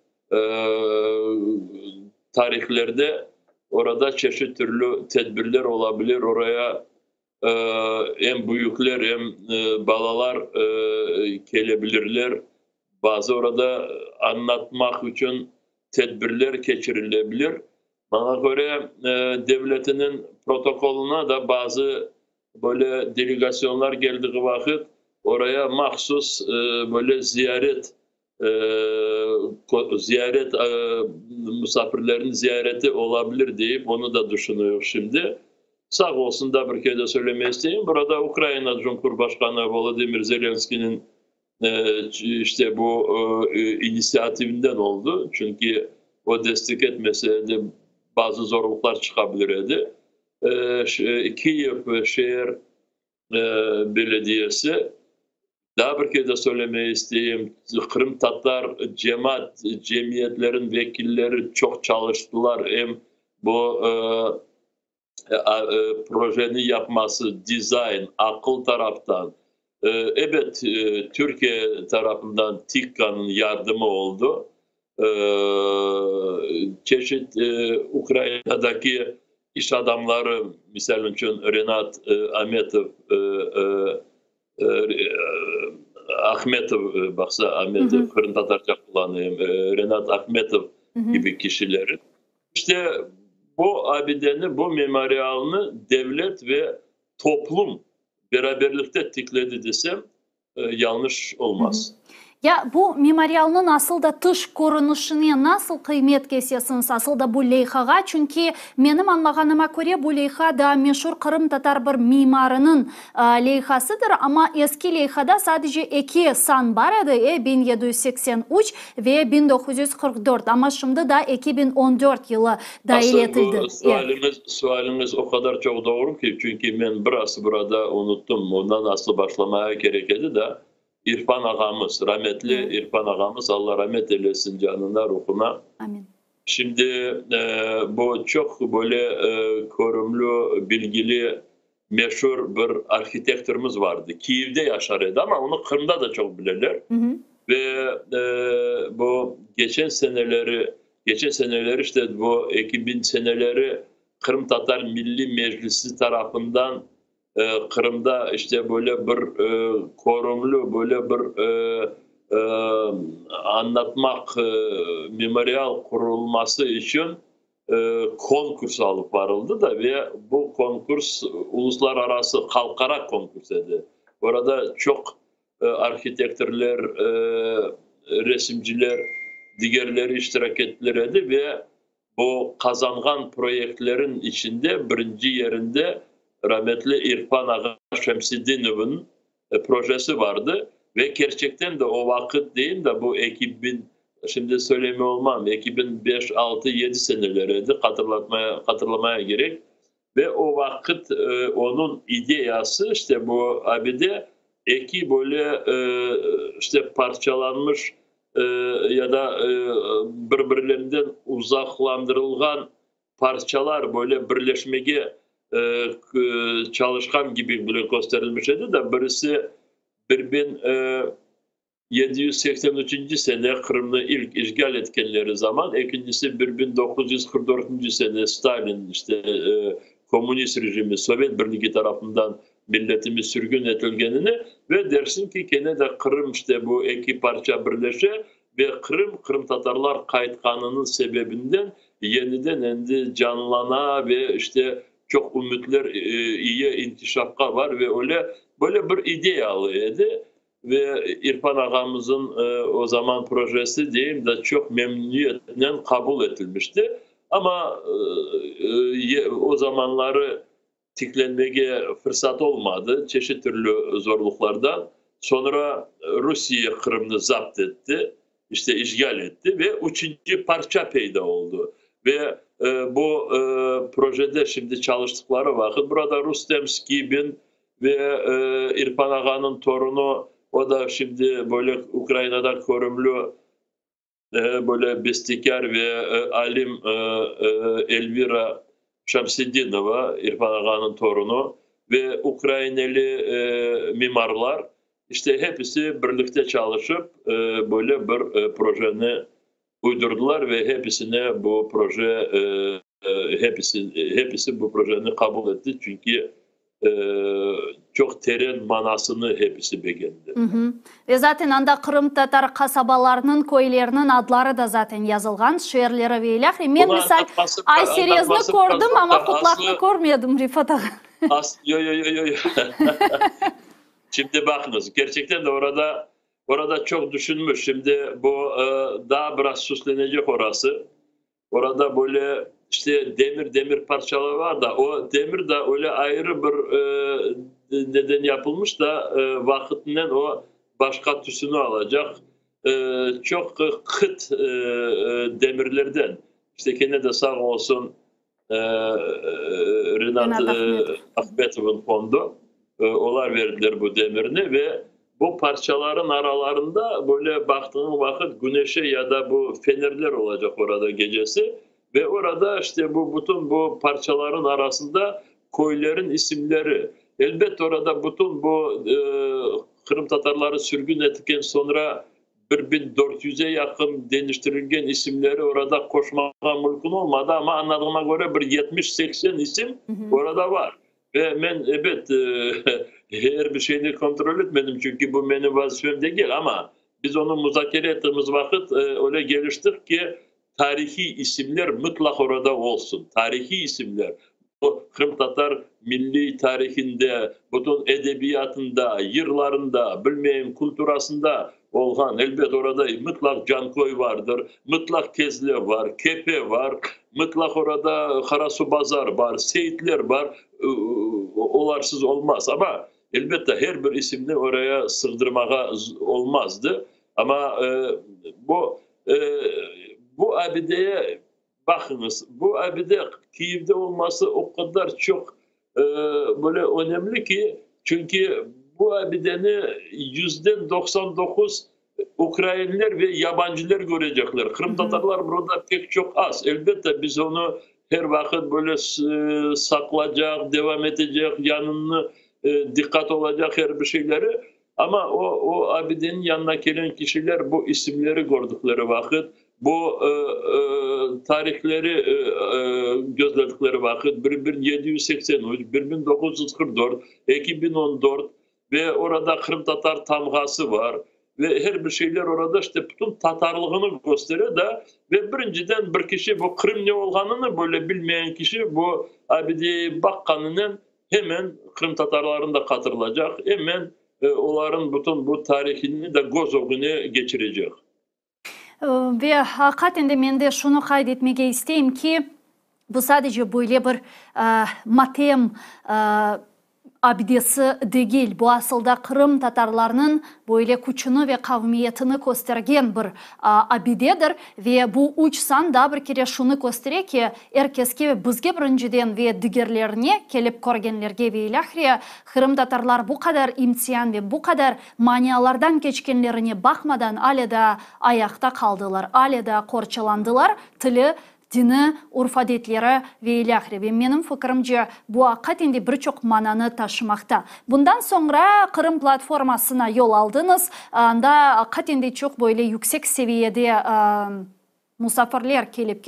tarihlerde orada çeşit türlü tedbirler ola bilir, oraya em büyükler, em balalar kele bilirler, bazı orada añlatmaq içün tedbirler keçirile bilir. Maña köre, devletiniñ protokolına da bazı böyle delegasyonlar keldiği vaqıt oraya mahsus böyle ziyaret, ziyaret, musafirlerniñ ziyareti ola bilir deyip, onı da düşünüyük şimdi. Sağ olsun, da bir kere de söylemege isteyim, burada Ukraina Cumhurbaşqanı Volodımır Zelenskıynıñ işte bu inisiativinden oldı, çünki o destek etmese edi, bazı zorluqlar çıqa bilir edi. Kiyev şeer belediyesi, daa bir kere de söylemege isteyim, qırımtatar cemaat cemiyetleriniñ vekilleri çoq çalıştılar, em bu projeni yapması, dizayn, aqıl taraftan, ebet, Türkiye tarafından TİKKAnıñ yardımı oldı, çeşit Ukrainadaki iş adamları, misal içün, Renat Ametov, Ahmetov, baqsa, Ametov, qırımtatarca qullanayım, Renat Ahmetov kibi kişiler. İşte, bu abideni, bu memorialnı devlet ve toplum beraberlikte tikledi desem, yañlış olmaz. Ya bu memorialnıñ asıl da tış körünişine nasıl qıymet kesesiñiz, asıl da bu leyhağa? Çünki menim añlağanıma köre, bu leyha daa meşur qırımtatar bir mimarınıñ leyhasıdır, amma eski leyhada sadece eki san bar edi, 1783 ve 1944, amma şimdi daa 2014 yılı dail Asıl etildi. bu sualiñiz, sualiñiz o qadar çoq doğru ki, çünki men biraz burada unuttım, ondan asıl başlamaya kerek edi da. İrfan ağamız, rametli İrfan ağamız, Alla ramet eylesin canına, ruhuna. Amin. Şimdi bu çoq böyle körümli, bilgili, meşur bir arhitektorımız vardı. Kiyevde yaşar edi, amma onı Qırımda da çoq bileler. Ve bu geçen seneleri, geçen seneleri işte bu 2000 seneleri Qırımtatar Milliy Meclisi tarafından Qırımda işte böyle bir körümli, böyle bir añlatmaq memorial qurulması içün konkurs alıp barıldı da ve bu konkurs uluslararası, halqara konkurs edi. Orada çoq arhitektorlar, resimciler, digerleri iştirak ettiler edi ve bu qazanğan proyektlerin içinde birinci yerinde rametli İrfan ağa Şemsedinovnıñ projesi vardı ve kerçekten de o vaqıt deyim da bu 2000, şimdi söyleme olmam, 2005, 6, 7 seneleri edi, hatırlatmaya, hatırlamaya kerek. Ve o vaqıt onıñ ideyası işte bu abide eki böyle işte parçalanmış ya da bir-birlerinden uzaqlandırılğan parçalar böyle birleşmege çalışqan kibi bile kösterilmiş edi da, birisi 1783 sene Qırımnı ilk işğal etkenleri zaman, ekincisi 1944 sene Stalin işte komünist rejimi, Sovet Birligi tarafından milletimiz sürgün etilgenini ve dersin ki, kene de Qırım işte bu eki parça birleşe ve Qırım qırımtatarlar qaytqanınıñ sebebinden yeniden endi canlana ve işte çoq ümütler iyi inkişafqa var ve öyle böyle bir ideyalı edi. Ve İrfan ağamızın o zaman projesi deyim da çoq memnüniyetnen qabul etilmişti. Amma o zamanları tiklenmege fırsat olmadı çeşit türlü zorluqlardan. Soñra Rusiye Qırımnı zapt etti, işte işğal etti ve üçünci parça peyda oldı. Ve bu projede şimdi çalıştıqları vaqıt burada Rustem Skibin ve İrfan ağanıñ torunı, o da şimdi böyle Ukrainada körümli, böyle bestekâr ve alim Elvira Şamsedinova, İrfan ağanıñ torunı, ve ukraineli mimarlar, işte hepisi birlikte çalışıp, böyle bir projeni uydurdılar ve hepisine bu proje, hepisi, hepisi bu projeni qabul etti, çünki çoq teren manasını hepisi begendi. Ve zaten anda qırımtatar qasabalarınıñ, köyleriniñ adları da zaten yazılğan, şeerleri ve ilâhre. Men, misal, Ayserezni kördim, amma Qutlaqnı körmedim, Refat ağa. Yo, yo, yo, yo. Şimdi baqıñız, kerçekten de orada çoq düşünmüş. Şimdi bu daa biraz süslenecek orası. Orada böyle işte demir parçalar var da, o demir de öyle ayrı bir neden yapılmış da, vaqıtınen o başqa tüsünü alacaq. Çoq qıt demirlerden. İşte kene de sağ olsun Rinat Ahmetov'un fondu. Olar verdiler bu demirni ve bu parçaların aralarında böyle baqtığın vaqıt güneşe ya da bu fenerler olacaq orada gecesi ve orada işte bu bütün bu parçaların arasında köylerin isimleri. Elbette orada bütün bu qırımtatarları sürgün etken soñra 1400'e yaqın deñiştirilgen isimleri orada qoşmağa mümkün olmadı, amma añladığıma köre bir 70-80 isim orada var. Ve men ebet her bir şeyni kontrol etmedim, çünki bu menim vazifem degil, amma biz onı muzakere ettiğimiz vaqıt öyle geliştik ki, tarihiy isimler mutlaq orada olsun. Tarihiy isimler. Qırımtatar milliy tarihinde, bütün edebiyatında, yırlarında, bilmeyim, kulturasında olğan, elbet, orada mıtlaq Canköy vardır, mıtlaq Kezlev var, Kefe var, mıtlaq orada Qarasuvbazar bar, Seyitler bar, olarsız olmaz. Amma, elbette, her bir isimni oraya sığdırmağa olmazdı. Amma bu, bu abideye Baqıñız, bu abide Kiyevde olması o qadar çoq böyle önemli ki, çünki bu abideni yüzden 99 ukrainler ve yabancılar körecekler. Qırımtatarlar burada pek çoq az. Elbette, biz onı her vaqıt böyle saqlacaq, devam etecek, yanını diqqat olacaq her bir şeyleri. Amma o, o abideniñ yanına kelen kişiler bu isimleri kördükleri vaqıt, bu tarihleri gözledikleri vaqıt, 1783, 1944, 2014 ve orada qırımtatar tamğası bar ve her bir şeyler orada işte bütün tatarlığını köstere da, ve birinciden bir kişi bu Qırım ne olğanını böyle bilmeyen kişi bu abideye baqqanınen hemen qırımtatarlarını da hatırlaycaq, hemen oların bütün bu tarihini de köz ögüne keçirecek. Ve aqiqaten de men de şunı qayd etmege isteyim ki, bu sadece böyle bir matem abidesi degil, bu asılda Qırım tatarlarnıñ böyle küçüni ve qavmiyetini köstergen bir abidedir. Ve bu üç san daa bir kere şunı köstere ki, er keske ve bizge birinciden ve digerlerine, kelip körgenlerge ve ilâhre, qırımtatarlar bu qadar imtian ve bu qadar manialardan keçkenlerine baqmadan alâ daa ayaqta qaldılar, alâ daa qorçalandılar, tili, dini, urf-adetleri ve ilâhre. Ve menim fikirimce, bu aqiqaten de bir çoq mananı taşımaqta. Bundan soñra Qırım platformasına yol aldıñız. Anda aqiqaten de çoq böyle yüksek seviyede musafirler kelip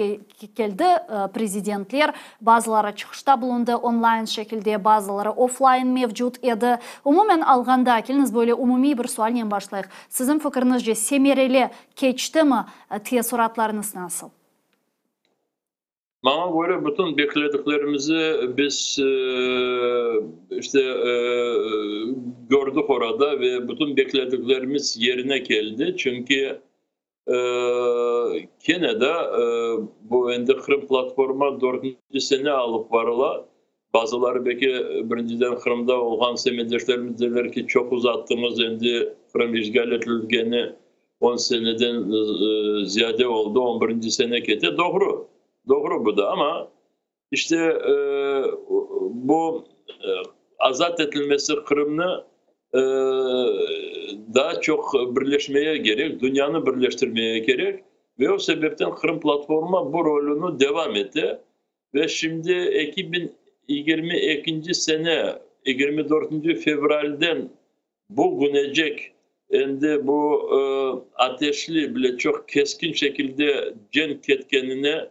keldi, prezidentler, bazıları çıqışta bulundı online şekilde, bazıları offline mevcut edi. Umumen alğanda, keliñiz böyle umumiy bir sualnen başlayıq, siziñ fikiriñizce semereli keçtimi, teessuratlarıñız nasıl? Maña köre, bütün beklediklerimizi biz işte kördik orada ve bütün beklediklerimiz yerine keldi, çünki kene de bu endi Qırım platforma dörtünci sene alıp barıla. Bazıları belki birinciden Qırımda olğan semetdeşlerimiz derler ki, çoq uzattıñız, endi Qırım işğal etilgeni on seneden ziyade oldı, on birinci sene kete. Doğru, doğru bu da, amma işte bu azat etilmesi Qırımnı daa çoq birleşmeye kerek, dünyanı birleştirmeye kerek ve o sebepten Qırım platforma bu rolüni devam ete. Ve şimdi 2022 sene 24 fevralden bugünecek endi bu ateşli bile çoq keskin şekilde cenk ketkenine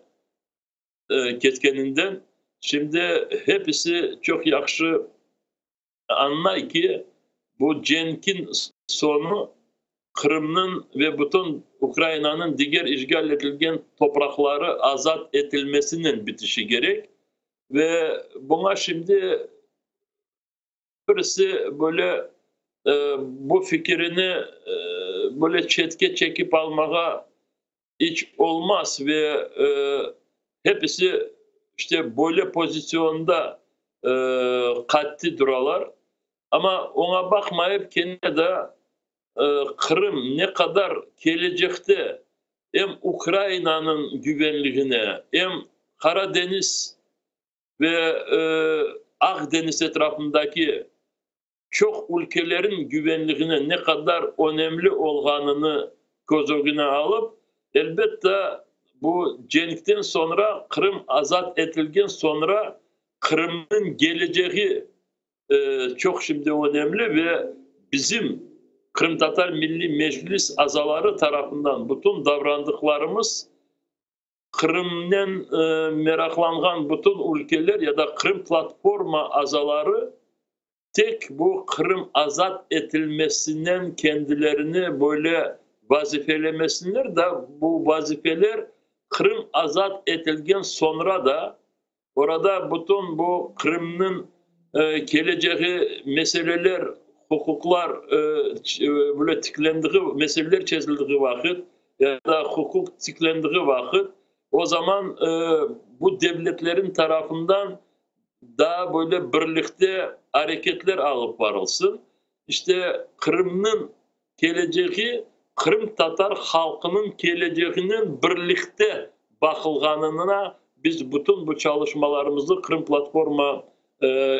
ketkeninden şimdi hepisi çoq yahşı añlay ki, bu cenkin soñu Qırımnıñ ve bütün Ukrainanıñ diger işğal etilgen topraqları azat etilmesinen bitişi kerek. Ve buña şimdi birisi böyle bu fikirini böyle çetke çekip almağa iç olmaz ve hepisi işte böyle pozisyonda qattı duralar. Amma oña baqmayıp kene de Qırım ne qadar kelecekte em Ukrainanıñ güvenligine, em Qara deñiz ve Aq deñiz etrafındaki çoq ülkelerin güvenligine ne qadar önemli olğanını köz ögüne alıp, elbette, bu cenkten soñra, Qırım azat etilgen soñra Qırımnıñ kelecegi çoq şimdi önemli ve bizim Qırımtatar Milliy Meclis azaları tarafından bütün davrandıqlarımız Qırımnen meraqlanğan bütün ülkeler ya da Qırım platforma azaları tek bu Qırım azat etilmesinen kendilerini böyle vazifelemesinler da, bu vazifeler Qırım azat etilgen soñra da. Orada bütün bu Qırımnıñ kelecegi meseleler, huquqlar böyle tiklendiği, meseleler çezildiği vaqıt ya da huquq tiklendiği vaqıt, o zaman bu devletlerin tarafından daa böyle birlikte areketler alıp barılsın. İşte, Qırımnıñ kelecegi qırımtatar halqınıñ keleceginen birlikte baqılğanına biz bütün bu çalışmalarımıznı Qırım platforma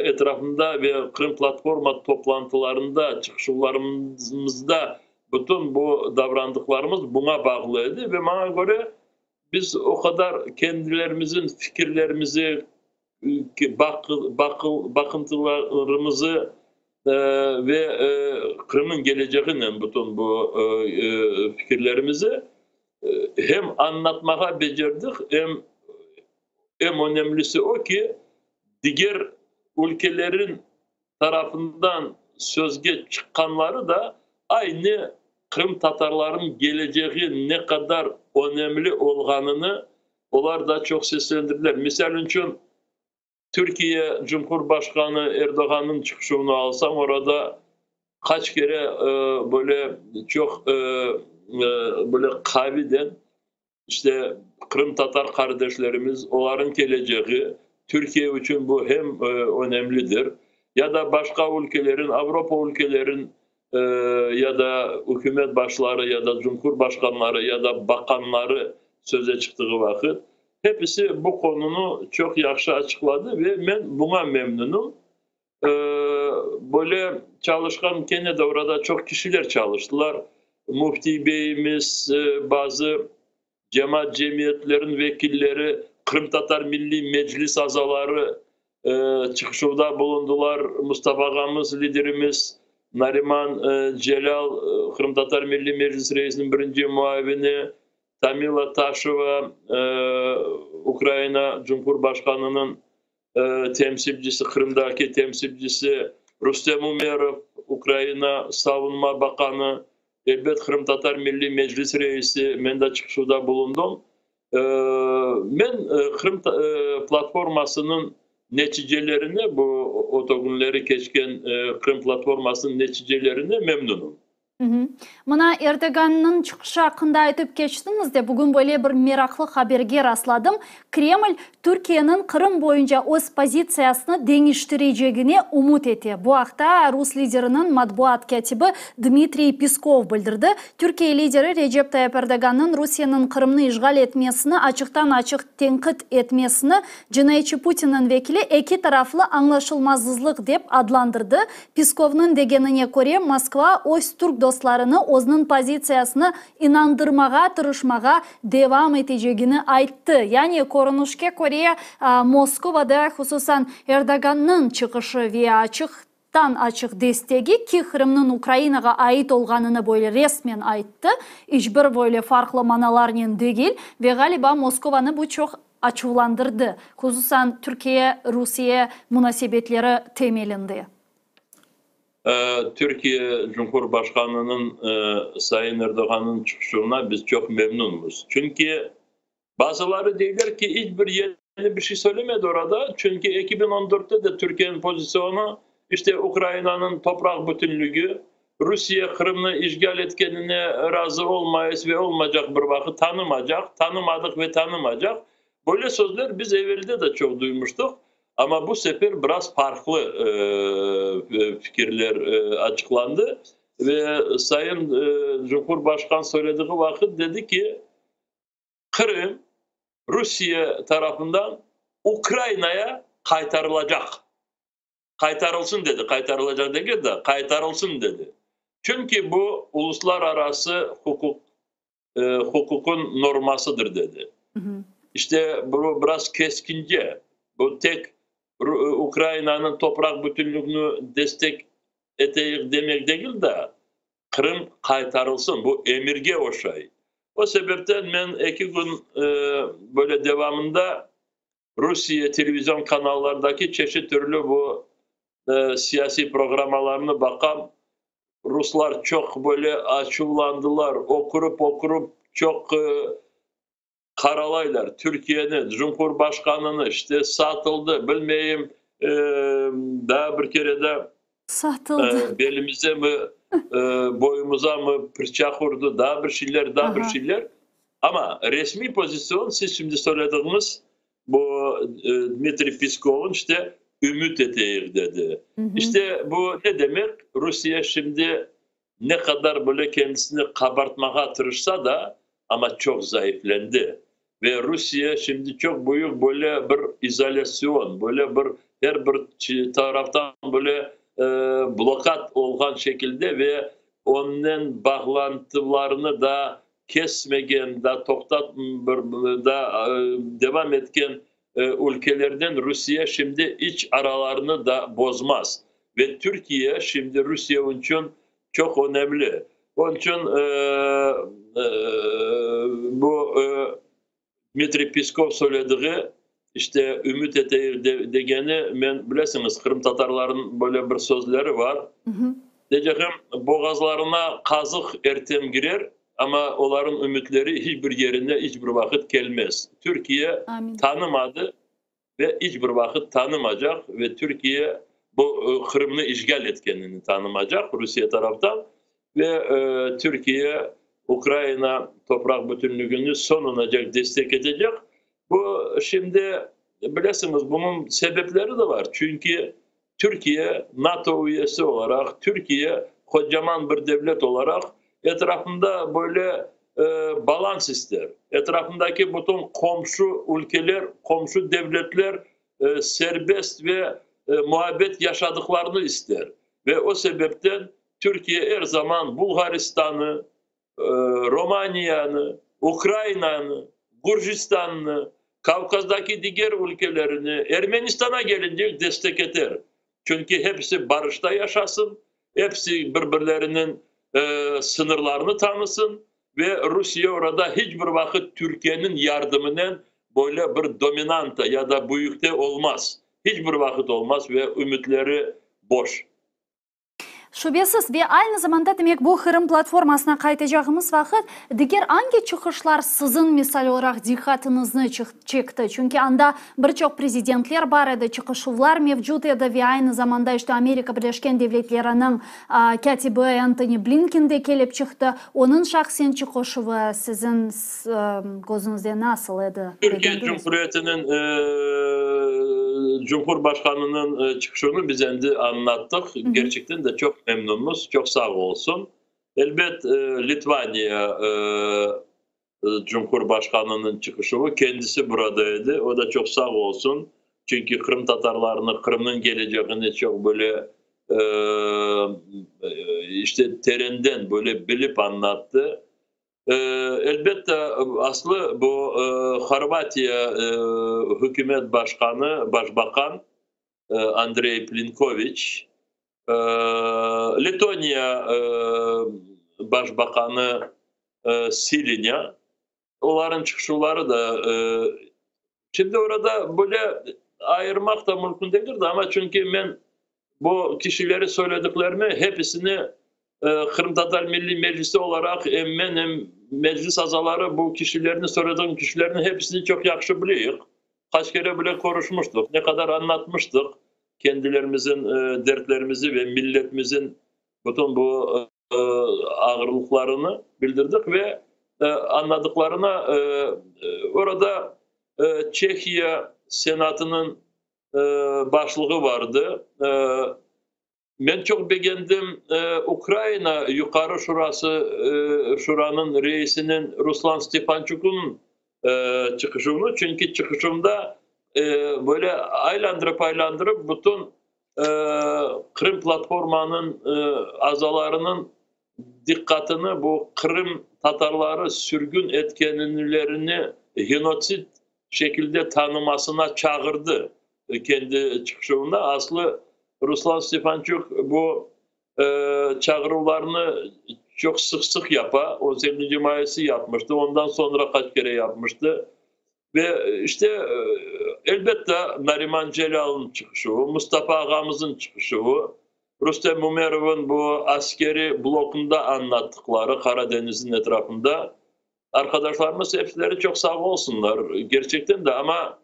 etrafında ve Qırım platforma toplantılarında, çıqışuvlarımızda bütün bu davrandıqlarımız buña bağlı edi ve maña köre biz o qadar kendilerimizin fikirlerimizi, baqıntılarımızı ve Qırımnıñ keleceginen bütün bu fikirlerimizi hem añlatmağa becerdik, em eñ önemlisi o ki, diger ülkelerin tarafından sözge çıqqanları da aynı qırımtatarlarnıñ kelecegi ne qadar önemli olğanını olar da çoq seslendirdiler. Misal içün, Türkiye Cumhurbaşqanı Erdoğannıñ çıqışuvını alsam, orada qaç kere böyle çoq böyle qaviden işte qırımtatar qardeşlerimiz, olarnıñ kelecegi, Türkiye içün bu hem önemlidir, ya da başqa ülkelerin, Avropa ülkelerin ya da ükümet başları, ya da cumhurbaşqanları, ya da baqanları söze çıqtığı vaqıt, hepisi bu qonunı çoq yahşı açıqladı ve men buña memnünim. Böyle çalışqan kene de orada çoq kişiler çalıştılar. Müftiy beyimiz, bazı cemaat cemiyetleriniñ vekilleri, Qırımtatar Milliy Meclis azaları çıqışuvda bulundılar. Mustafa ağamız, liderimiz Nariman Celâl, Qırımtatar Milliy Meclis reisiniñ birinci muavini, Tamila Taşeva, Ukraina Cumhurbaşqanınıñ temsilcisi, Qırımdaki temsilcisi Rustem Umerov, Ukraina Savunma baqanı, elbet, Qırımtatar Milliy Meclis reisi, men de çıqışuvda bulundım. Men Qırım platformasınıñ neticelerine, bu oto künleri keçken Qırım platformasınıñ neticelerine memnünim. Mına Erdogannıñ çıqışı aqqında aytıp keçtiñiz de, bugün böyle bir meraqlı haberge rastladım. Kreml Türkiyeniñ Qırım boyunca öz pozitsiyasını deñiştirecegine ümüt ete. Bu aqta rus lideriniñ matbuat kâtibi Dmitriy Peskov bildirdi. Türkiye lideri Recep Tayyip Erdogannıñ Rusiyeniñ Qırımnı işğal etmesini açıqtan-açıq tenqit etmesini cinayetçi Putinniñ vekili eki taraflı añlaşılmazızlıq dep adlandırdı. Peskovnıñ degenine köre, Moskva öz türk dostlarını özüniñ pozitsiyasını inandırmağa tırışmağa devam etecegini ayttı. Yani, körünişke köre, Moskovada, hususan, Erdogannıñ çıqışı ve açıqtan-açıq destegi ki, Qırımnıñ Ukrainağa ait olğanını böyle resmen ayttı, iç bir böyle farqlı manalarnen degil, ve, ğaliba, Moskovanı bu çoq açuvlandırdı, hususan Türkiye-Rusiye munasebetleri temelinde. Türkiye Cumhurbaşqanınıñ Sayın Erdoğannıñ çıqışına biz çoq memnünmiz. Çünki bazıları deyler ki, iç bir yeni bir şey söylemedi orada, çünki 2014-te de Türkiyeniñ pozisyonu, işte Ukrainanıñ topraq bütünligi, Rusiye Qırımnı işğal etkenine razı olmayız ve olmaycaq bir vaqıt, tanımaycaq, tanımadıq ve tanımaycaq. Böyle sözler biz evelde de çoq duymuştıq, amma bu sefer biraz farqlı fikirler açıqlandı ve Sayın Cumhurbaşqan söylediği vaqıt dedi ki, Qırım Rusiye tarafından Ukrainaya qaytarılacaq. Qaytarılsın dedi, qaytarılacaq degil de, qaytarılsın dedi. Çünki bu uluslararası huquq, huquqın normasıdır dedi. İşte bu biraz keskince, bu tek Ukrainanıñ topraq bütünlügini destek eteyik demek degil de, Qırım qaytarılsın, bu emirge oşay. O sebepten men eki kün böyle devamında Rusiye televizion kanallardaki çeşit türlü bu siyasiy programmalarnı baqam. Ruslar çoq böyle açuvlandılar, ökürip-ökürip çoq. Qaralaylar Türkiyeni, Cumhurbaşqanını, işte satıldı, bilmeyim, daa bir kere de Satıldı. Belimize mi, boyumuza mı pırçaq urdı, daa bir şeyler, daa bir şeyler. Amma resmiy pozitsion, siz şimdi söylediğiniz, bu Dmitriy Peskovnıñ işte ümüt eteyik dedi. İşte bu ne demek? Rusiye şimdi ne qadar böyle kendisini qabartmağa tırışsa da, amma çoq zayıflendi. Ve Rusiye şimdi çoq büyük böyle bir izolyasyon, böyle bir her bir taraftan böyle blokad olğan şekilde ve onnen bağlantılarını da kesmegen, da toqtat da devam etken ülkelerden Rusiye şimdi iç aralarını da bozmaz. Ve Türkiye şimdi Rusiye içün çoq önemli. Onıñ içün bu Dmitriy Peskov söylediği, işte, ümüt eteyik degeni, men, bilesiñiz, qırımtatarlarnıñ böyle bir sözleri bar, deycegim, boğazlarına qazıq erten girer, amma olarnıñ ümütleri hiç bir yerine hiç bir vaqıt kelmez. Türkiye tanımadı ve iç bir vaqıt tanımacaq ve Türkiye bu Qırımnı işğal etkenini tanımacaq Rusiye taraftan ve Türkiye Ukraina topraq bütünlügini soñunacaq destek etecek. Bu şimdi bilesiñiz, bunıñ sebepleri de bar, çünki Türkiye NATO üyesi olaraq, Türkiye qocaman bir devlet olaraq etrafında böyle balans ister. Etrafındaki bütün qomşu ülkeler, qomşu devletler serbest ve muabbet yaşadıqlarını ister. Ve o sebepten Türkiye er zaman Bulğaristanı, Romaniyanı, Ukrainanı, Gürcistannı, Kavkazdaki diger ülkelerini, Ermenistana gelince destek eter. Çünki hepsi barışta yaşasın, hepsi bir-birleriniñ sıñırlarını tanısın ve Rusiye orada hiç bir vaqıt Türkiyeniñ yardımınen böyle bir dominanta ya da büyükte olmaz. Hiç bir vaqıt olmaz ve ümütleri boş. Şübesiz, ve aynı zamanda, demek, bu Qırım platformasına qaytacağımız vaqıt, diger angi çıqışlar siziñ, misal olaraq, diqqatıñıznı çekti? Çünki anda bir çoq prezidentler bar edi, çıqışuvlar mevcut edi ve aynı zamanda, işte, Amerika Birleşken Devletleriniñ kâtibi Entoni Blinken de kelip çıqtı. Onıñ şahsen çıqışuvı siziñ közüñizde nasıl edi? Türkiye Cumhuriyetiniñ Cumhurbaşqanınıñ çıqışını biz endi añlattıq. Kerçekten de çoq memnunmız, çoq sağ olsun. Elbet, Litvaniya Cumhurbaşqanınıñ çıqışuvı, kendisi burada edi, o da çoq sağ olsun. Çünki qırımtatarlarnı, Qırımnıñ keleceğini çoq böyle işte terenden böyle bilip añlattı. Elbette, aslı bu Horvatiya hükümet başqanı, başbaqan Andrey Plenkoviç, Letoniya başbaqanı Silinya, olarnıñ çıqışuvları da, şimdi orada böyle ayırmaq da mümkün degildir, amma çünki men bu kişileri söylediklerimi hepisini Qırımtatar Milliy Meclisi olaraq em men, em Meclis azaları bu kişilerni, söylediğim kişilerniñ hepisini çoq yahşı bileyik. Qaç kere bile körüşmiştik, ne qadar añlatmıştıq kendilerimizin dertlerimizi ve milletimizin bütün bu ağırlıqlarını bildirdik ve añladıqlarına orada Çehiya Senatınıñ başlığı vardı. Men çoq begendim Ukraina Yuqarı Şurası Şuranıñ reisiniñ Ruslan Stefançuknıñ çıqışını, çünki çıqışında böyle aylandırıp-aylandırıp bütün Qırım platformanıñ azalarınıñ diqqatını bu Qırım tatarları sürgün etkenlerini genotsid şekilde tanımasına çağırdı kendi çıqışında. Aslı Ruslan Stefançuk bu çağıruvlarnı çoq sıq-sıq yapa, 18 mayısı yapmıştı, ondan soñra qaç kere yapmıştı. Ve işte, elbette, Nariman Celâlnıñ çıqışuvı, Mustafa ağamıznıñ çıqışuvı, Rustem Umerovnıñ bu askeri blokunda añlattıqları Qara deñizniñ etrafında. Arqadaşlarımız hepsileri çoq sağ olsunlar, gerçekten de, amma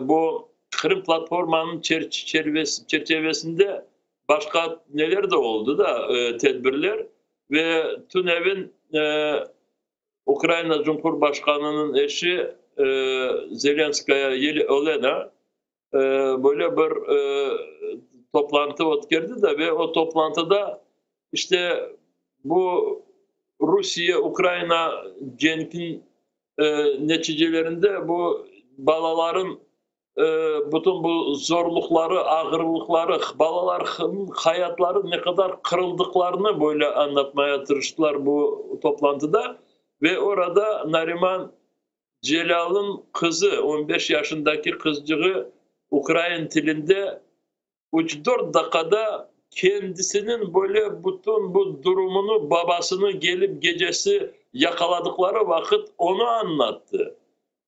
bu Qırım platformanıñ çerçevesinde başqa neler de oldı da, tedbirler ve tünevin Ukraina Cumhurbaşqanınıñ eşi Zelenskaya Olena böyle bir toplantı ötkerdi de ve o toplantıda işte bu Rusiye-Ukraina cenkin neticelerinde bu balaların bütün bu zorluqları, ağırlıqları, balalarnıñ hayatları ne qadar qırıldıqlarını böyle añlatmaya tırıştılar bu toplantıda ve orada Nariman Celâlnıñ qızı, on beş yaşındaki qızcığı ukrain tilinde üç-dört daqqada kendisiniñ böyle bütün bu durumını, babasını gelip gecesi yaqaladıqları vaqıt onı añlattı.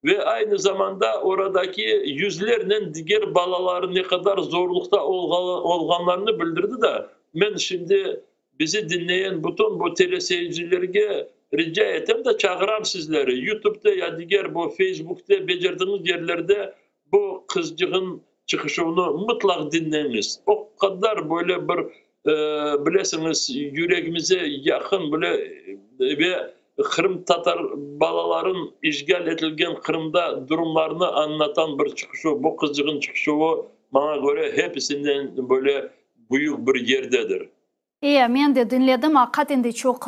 Ve aynı zamanda oradaki yüzlernen diger balaları ne qadar zorluqta olğanlarını bildirdi da, men şimdi bizi diñleyen bütün bu teleseyircilerge rica etem de, çağıram sizleri, YouTube'da ya diger bu Facebook'ta becerdiğiniz yerlerde bu qızcığın çıqışını mutlaq diñleñiz. O qadar böyle bir, bilesiñiz, yüregimize yaqın bile ve qırımtatar balaların işğal etilgen Qırımda durumlarını añlatan bir çıqışı, bu qızcığın çıqışıvı maña köre hepisinden böyle büyük bir yerdedir. Men de diñledim, aqiqaten de çoq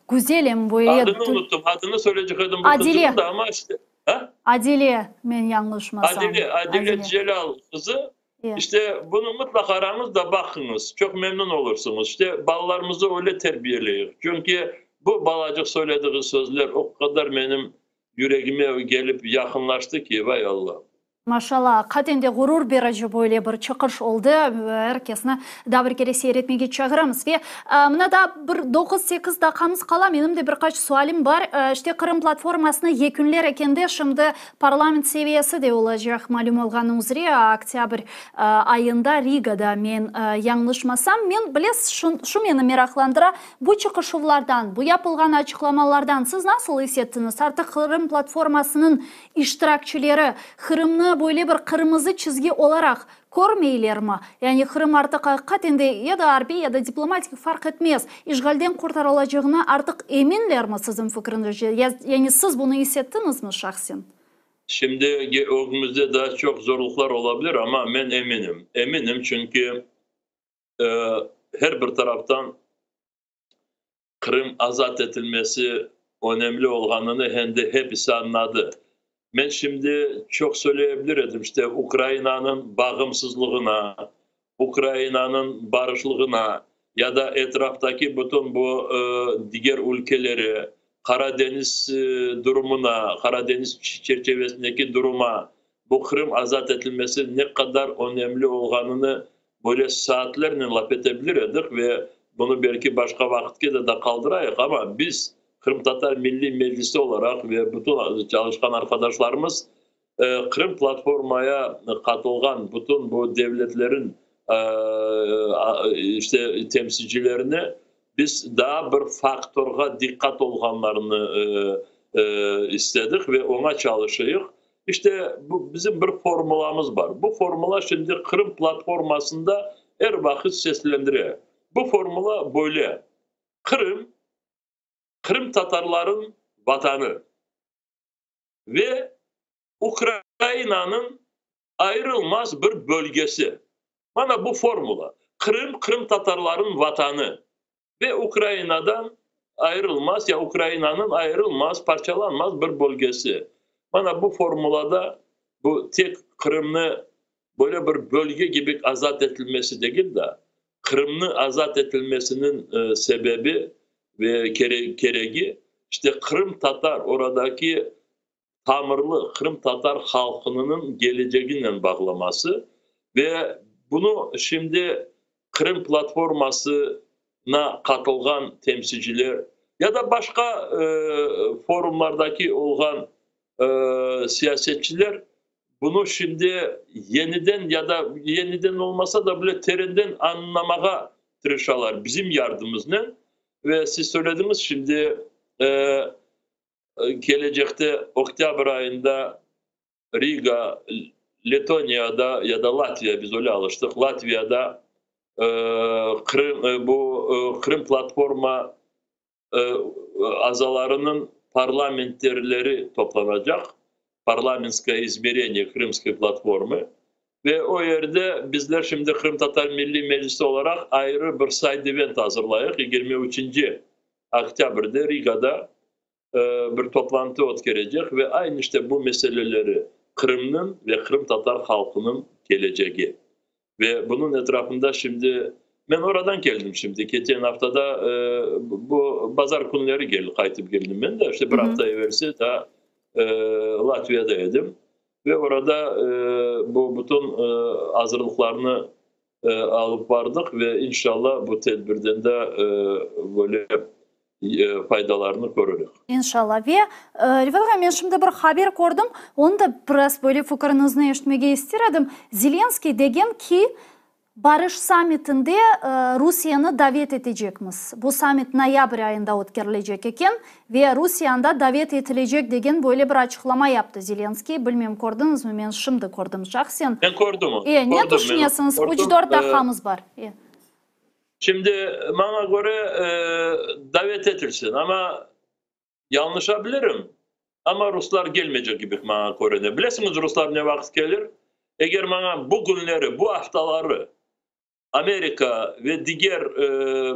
güzel böyle. Adını unuttım, adını söyleyecek edim bu qızcığın da, amma işte. Ha? Adile, men yañlışmasam. Adile, Adile Celâl qızı. İşte bunı mutlaq arañız da baqıñız, çoq memnün olursunız. İşte balalarımızı öyle terbiyeleyik. Çünki bu balacıq söylediği sözler o qadar menim yüregime gelip yaqınlaştı ki, vay Allah. Maşallah, aqiqaten de ğurur berici böyle bir çıqış oldı. Er kesni daa bir kere seyir etmege çağıramız. Ve mına daa bir 9-8 daqqamız qala, menim de bir qaç sualim bar. İşte Qırım platformasını yekünler ekende, şimdi parlament seviyesi de olacaq, malüm olğanı üzre, oktâbr ayında Rigada, men yañlışmasam. Men, bilesiz, şu meni meraqlandıra, bu çıqışuvlardan, bu yapılğan açıqlamalardan siz nasıl is ettiñiz? Artıq Qırım platformasınıñ iştirakçileri Qırımnı böyle bir qırmızı çizgi olaraq körmeylermi? Yani Qırım artıq aqiqaten de ya da arbiy, ya da diplomatik farq etmez, işğalden qurtarılacağına artıq eminlermi siziñ fikriñizce? Yani siz bunı is ettiñizmi şahsen? Şimdi ögümizde daa çoq zorluqlar olabilir, amma men eminim. Eminim, çünki her bir taraftan Qırım azat etilmesi önemli olğanını hem de hepisi añladı. Men şimdi çoq söyleyebilir edim, işte Ukrainanıñ bağımsızlığına, Ukrainanıñ barışlığına ya da etraftaki bütün bu diger ülkeleri, Qara deñiz durumına, Qara deñiz çerçevesindeki duruma bu Qırım azat etilmesi ne qadar önemli olğanını böyle saatlernen laf etebilir edik ve bunı belki başqa vaqıtke de da qaldırayıq, amma biz Qırımtatar Milliy Meclisi olaraq ve bütün çalışqan arqadaşlarımız Qırım platformaya qatılğan bütün bu devletlerin işte temsilcilerini biz daa bir faktorğa diqqat olğanlarını istedik ve oña çalışıyıq. İşte bu bizim bir formulamız bar. Bu formula şimdi Qırım platformasında er vaqıt seslendire. Bu formula böyle: Qırım, qırımtatarların vatanı ve Ukrainanıñ ayrılmaz bir bölgesi. Mana bu formula. Qırım, qırımtatarların vatanı ve Ukrainadan ayrılmaz ya Ukrainanıñ ayrılmaz, parçalanmaz bir bölgesi. Mana bu formulada bu tek Qırımnı böyle bir bölge kibi azat etilmesi degil de, Qırımnı azat etilmesiniñ sebebi ve keregi işte qırımtatar, oradaki tamırlı qırımtatar halqınınıñ keleceginen bağlaması ve bunı şimdi Qırım platformasına qatılğan temsilciler ya da başqa forumlardaki olğan siyasetçiler bunı şimdi yeniden ya da yeniden olmasa da bile terenden añlamağa tırışalar bizim yardımımıznen. Ve siz söylediñiz şimdi. Kelecekte oktâbr ayında Riga, Letoniyada ya da Latviya, biz öyle alıştıq, Latviyada Qırım, bu Qırım platforma azalarınıñ parlamenterleri toplanacaq, Parlamentskoye izmereniye Krımskoy platformı, ve o yerde bizler şimdi Qırımtatar Milliy Meclisi olaraq ayrı bir sayd-ivent azırlayıq, 23-nci oktâbrde Rigada bir toplantı ötkerecek ve aynı işte bu meseleleri, Qırımnıñ ve qırımtatar halqınıñ kelecegi. Ve bunıñ etrafında şimdi, men oradan keldim şimdi, keçen aftada, bu bazar künleri gel, qaytıp keldim men de, işte bir afta evelsi daa Latviyada edim. Ve orada bu bütün azırlıqlarnı alıp bardıq ve inşallah bu tedbirden de böyle faydalarnı körürik. İnşallah. Ve, Refat ağa, men şimdi bir haber kördim, onı da biraz böyle fikiriñizni eşitmege ister edim. Zelenskıy degen ki, barış sammitinde Rusiyeni davet etecekmiz. Bu sammit noyabr ayında ötkerilecek eken ve Rusiye anda davet etilecek degen böyle bir açıqlama yaptı Zelenskıy. Bilmem, kördiñizmi, men şimdi kördim şahsen. Men kördim onı. E, ne tüşünesiñiz? Üç-dört daqqamız bar. E. Şimdi, maña köre, davet etilsin, amma yañlışa bilirim, amma ruslar kelmeycek kibi maña körüne. Bilesiñiz, ruslar ne vaqıt kelir? Eger maña bu künleri, bu aftaları Amerika ve diger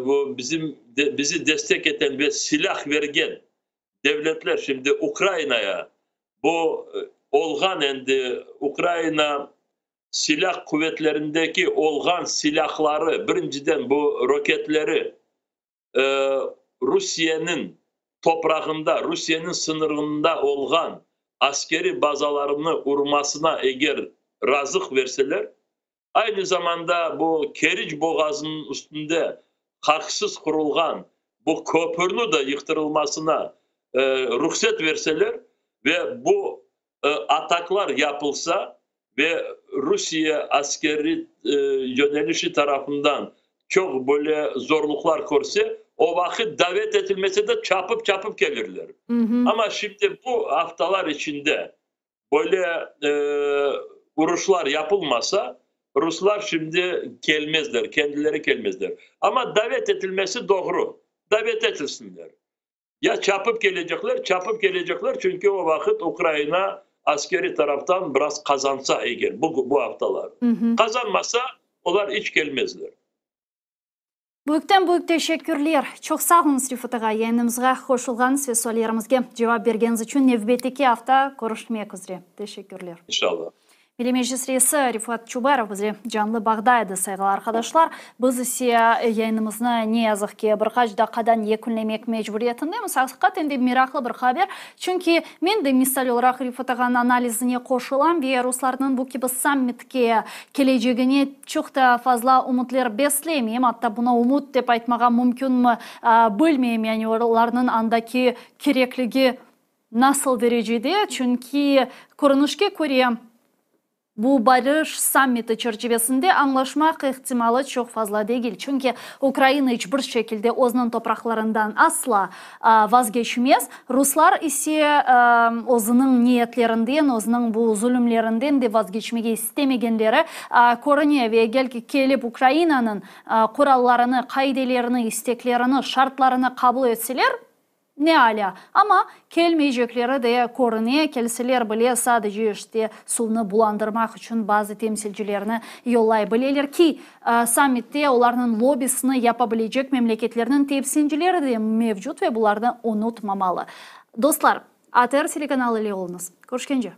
bu bizim bizi destek eten ve silâh vergen devletler şimdi Ukrainaya bu olğan endi Ukraina Silâh quvetlerindeki olğan silâhları, birinciden bu roketleri Rusiyeniñ toprağında, Rusiyeniñ sıñırında olğan askeriy bazalarını urmasına eger razıq verseler, aynı zamanda bu Keriç boğazınıñ üstünde haqsız qurulğan bu köpürni de yıqtırılmasına ruhset verseler ve bu ataklar yapılsa ve Rusiye askeri yönelişi tarafından çoq böyle zorluqlar körse, o vaqıt davet etilmese de çapıp-çapıp kelirler. Amma şimdi bu aftalar içinde böyle uruşlar yapılmasa, ruslar şimdi kelmezler, kendileri kelmezler. Amma davet etilmesi doğru, davet etilsinler. Ya çapıp kelecekler, çapıp kelecekler, çünki o vaqıt Ukraina askeriy taraftan biraz qazansa eger, bu bu aftalar. Qazanmasa, olar iç kelmezler. Büyükten büyük teşekkürler. Çoq sağ oluñız, Refat ağa, yayınımızğa qoşulğanıñız ve suallerimizge cevap bergeniñiz içün. Nevbetteki afta körüşmek üzre. Teşekkürler. İnşallah. Milliy Meclis reisi Refat Çubarov bizle canlı bağda edi, sayğılı arqadaşlar. Biz ise yayınımıznı, ne yazıq ki, bir qaç daqqadan yekünlemek mecburiyetindemiz. Aqiqaten de meraqlı bir haber, çünki men de misal olaraq Refat ağanıñ analizine qoşulam ve ruslarnıñ bu kibi sammitke kelecegine çoq da fazla ümütler beslemeyim, atta buna ümüt dep aytmağa mümkünmi, bilmeyim, yani olarnıñ andaki kerekligi Nasıl derecede? Çünki, körünişke köre, bu barış sammiti çerçivesinde añlaşmaq ihtimalı çoq fazla degil, çünki Ukraina iç bir şekilde özüniñ topraqlarından asla vazgeçmez, ruslar ise özüniñ niyetlerinden, özüniñ bu zulümlerinden de vazgeçmege istemegenleri körüne ve eger ki kelip Ukrainanıñ qurallarını, qaidelerini, isteklerini, şartlarını qabul etseler, Ne alâ, amma kelmeycekleri de körüne, kelseler bile sadece işte suvnı bulandırmaq içün bazı temsilcilerni yollay bileler ki, sammitte olarnıñ lobbisini yapa bilecek memleketlerniñ temsilcileri de mevcut ve bularnı unutmamalı. Dostlar, ATR telekanalı ile oluñız. Körüşkence.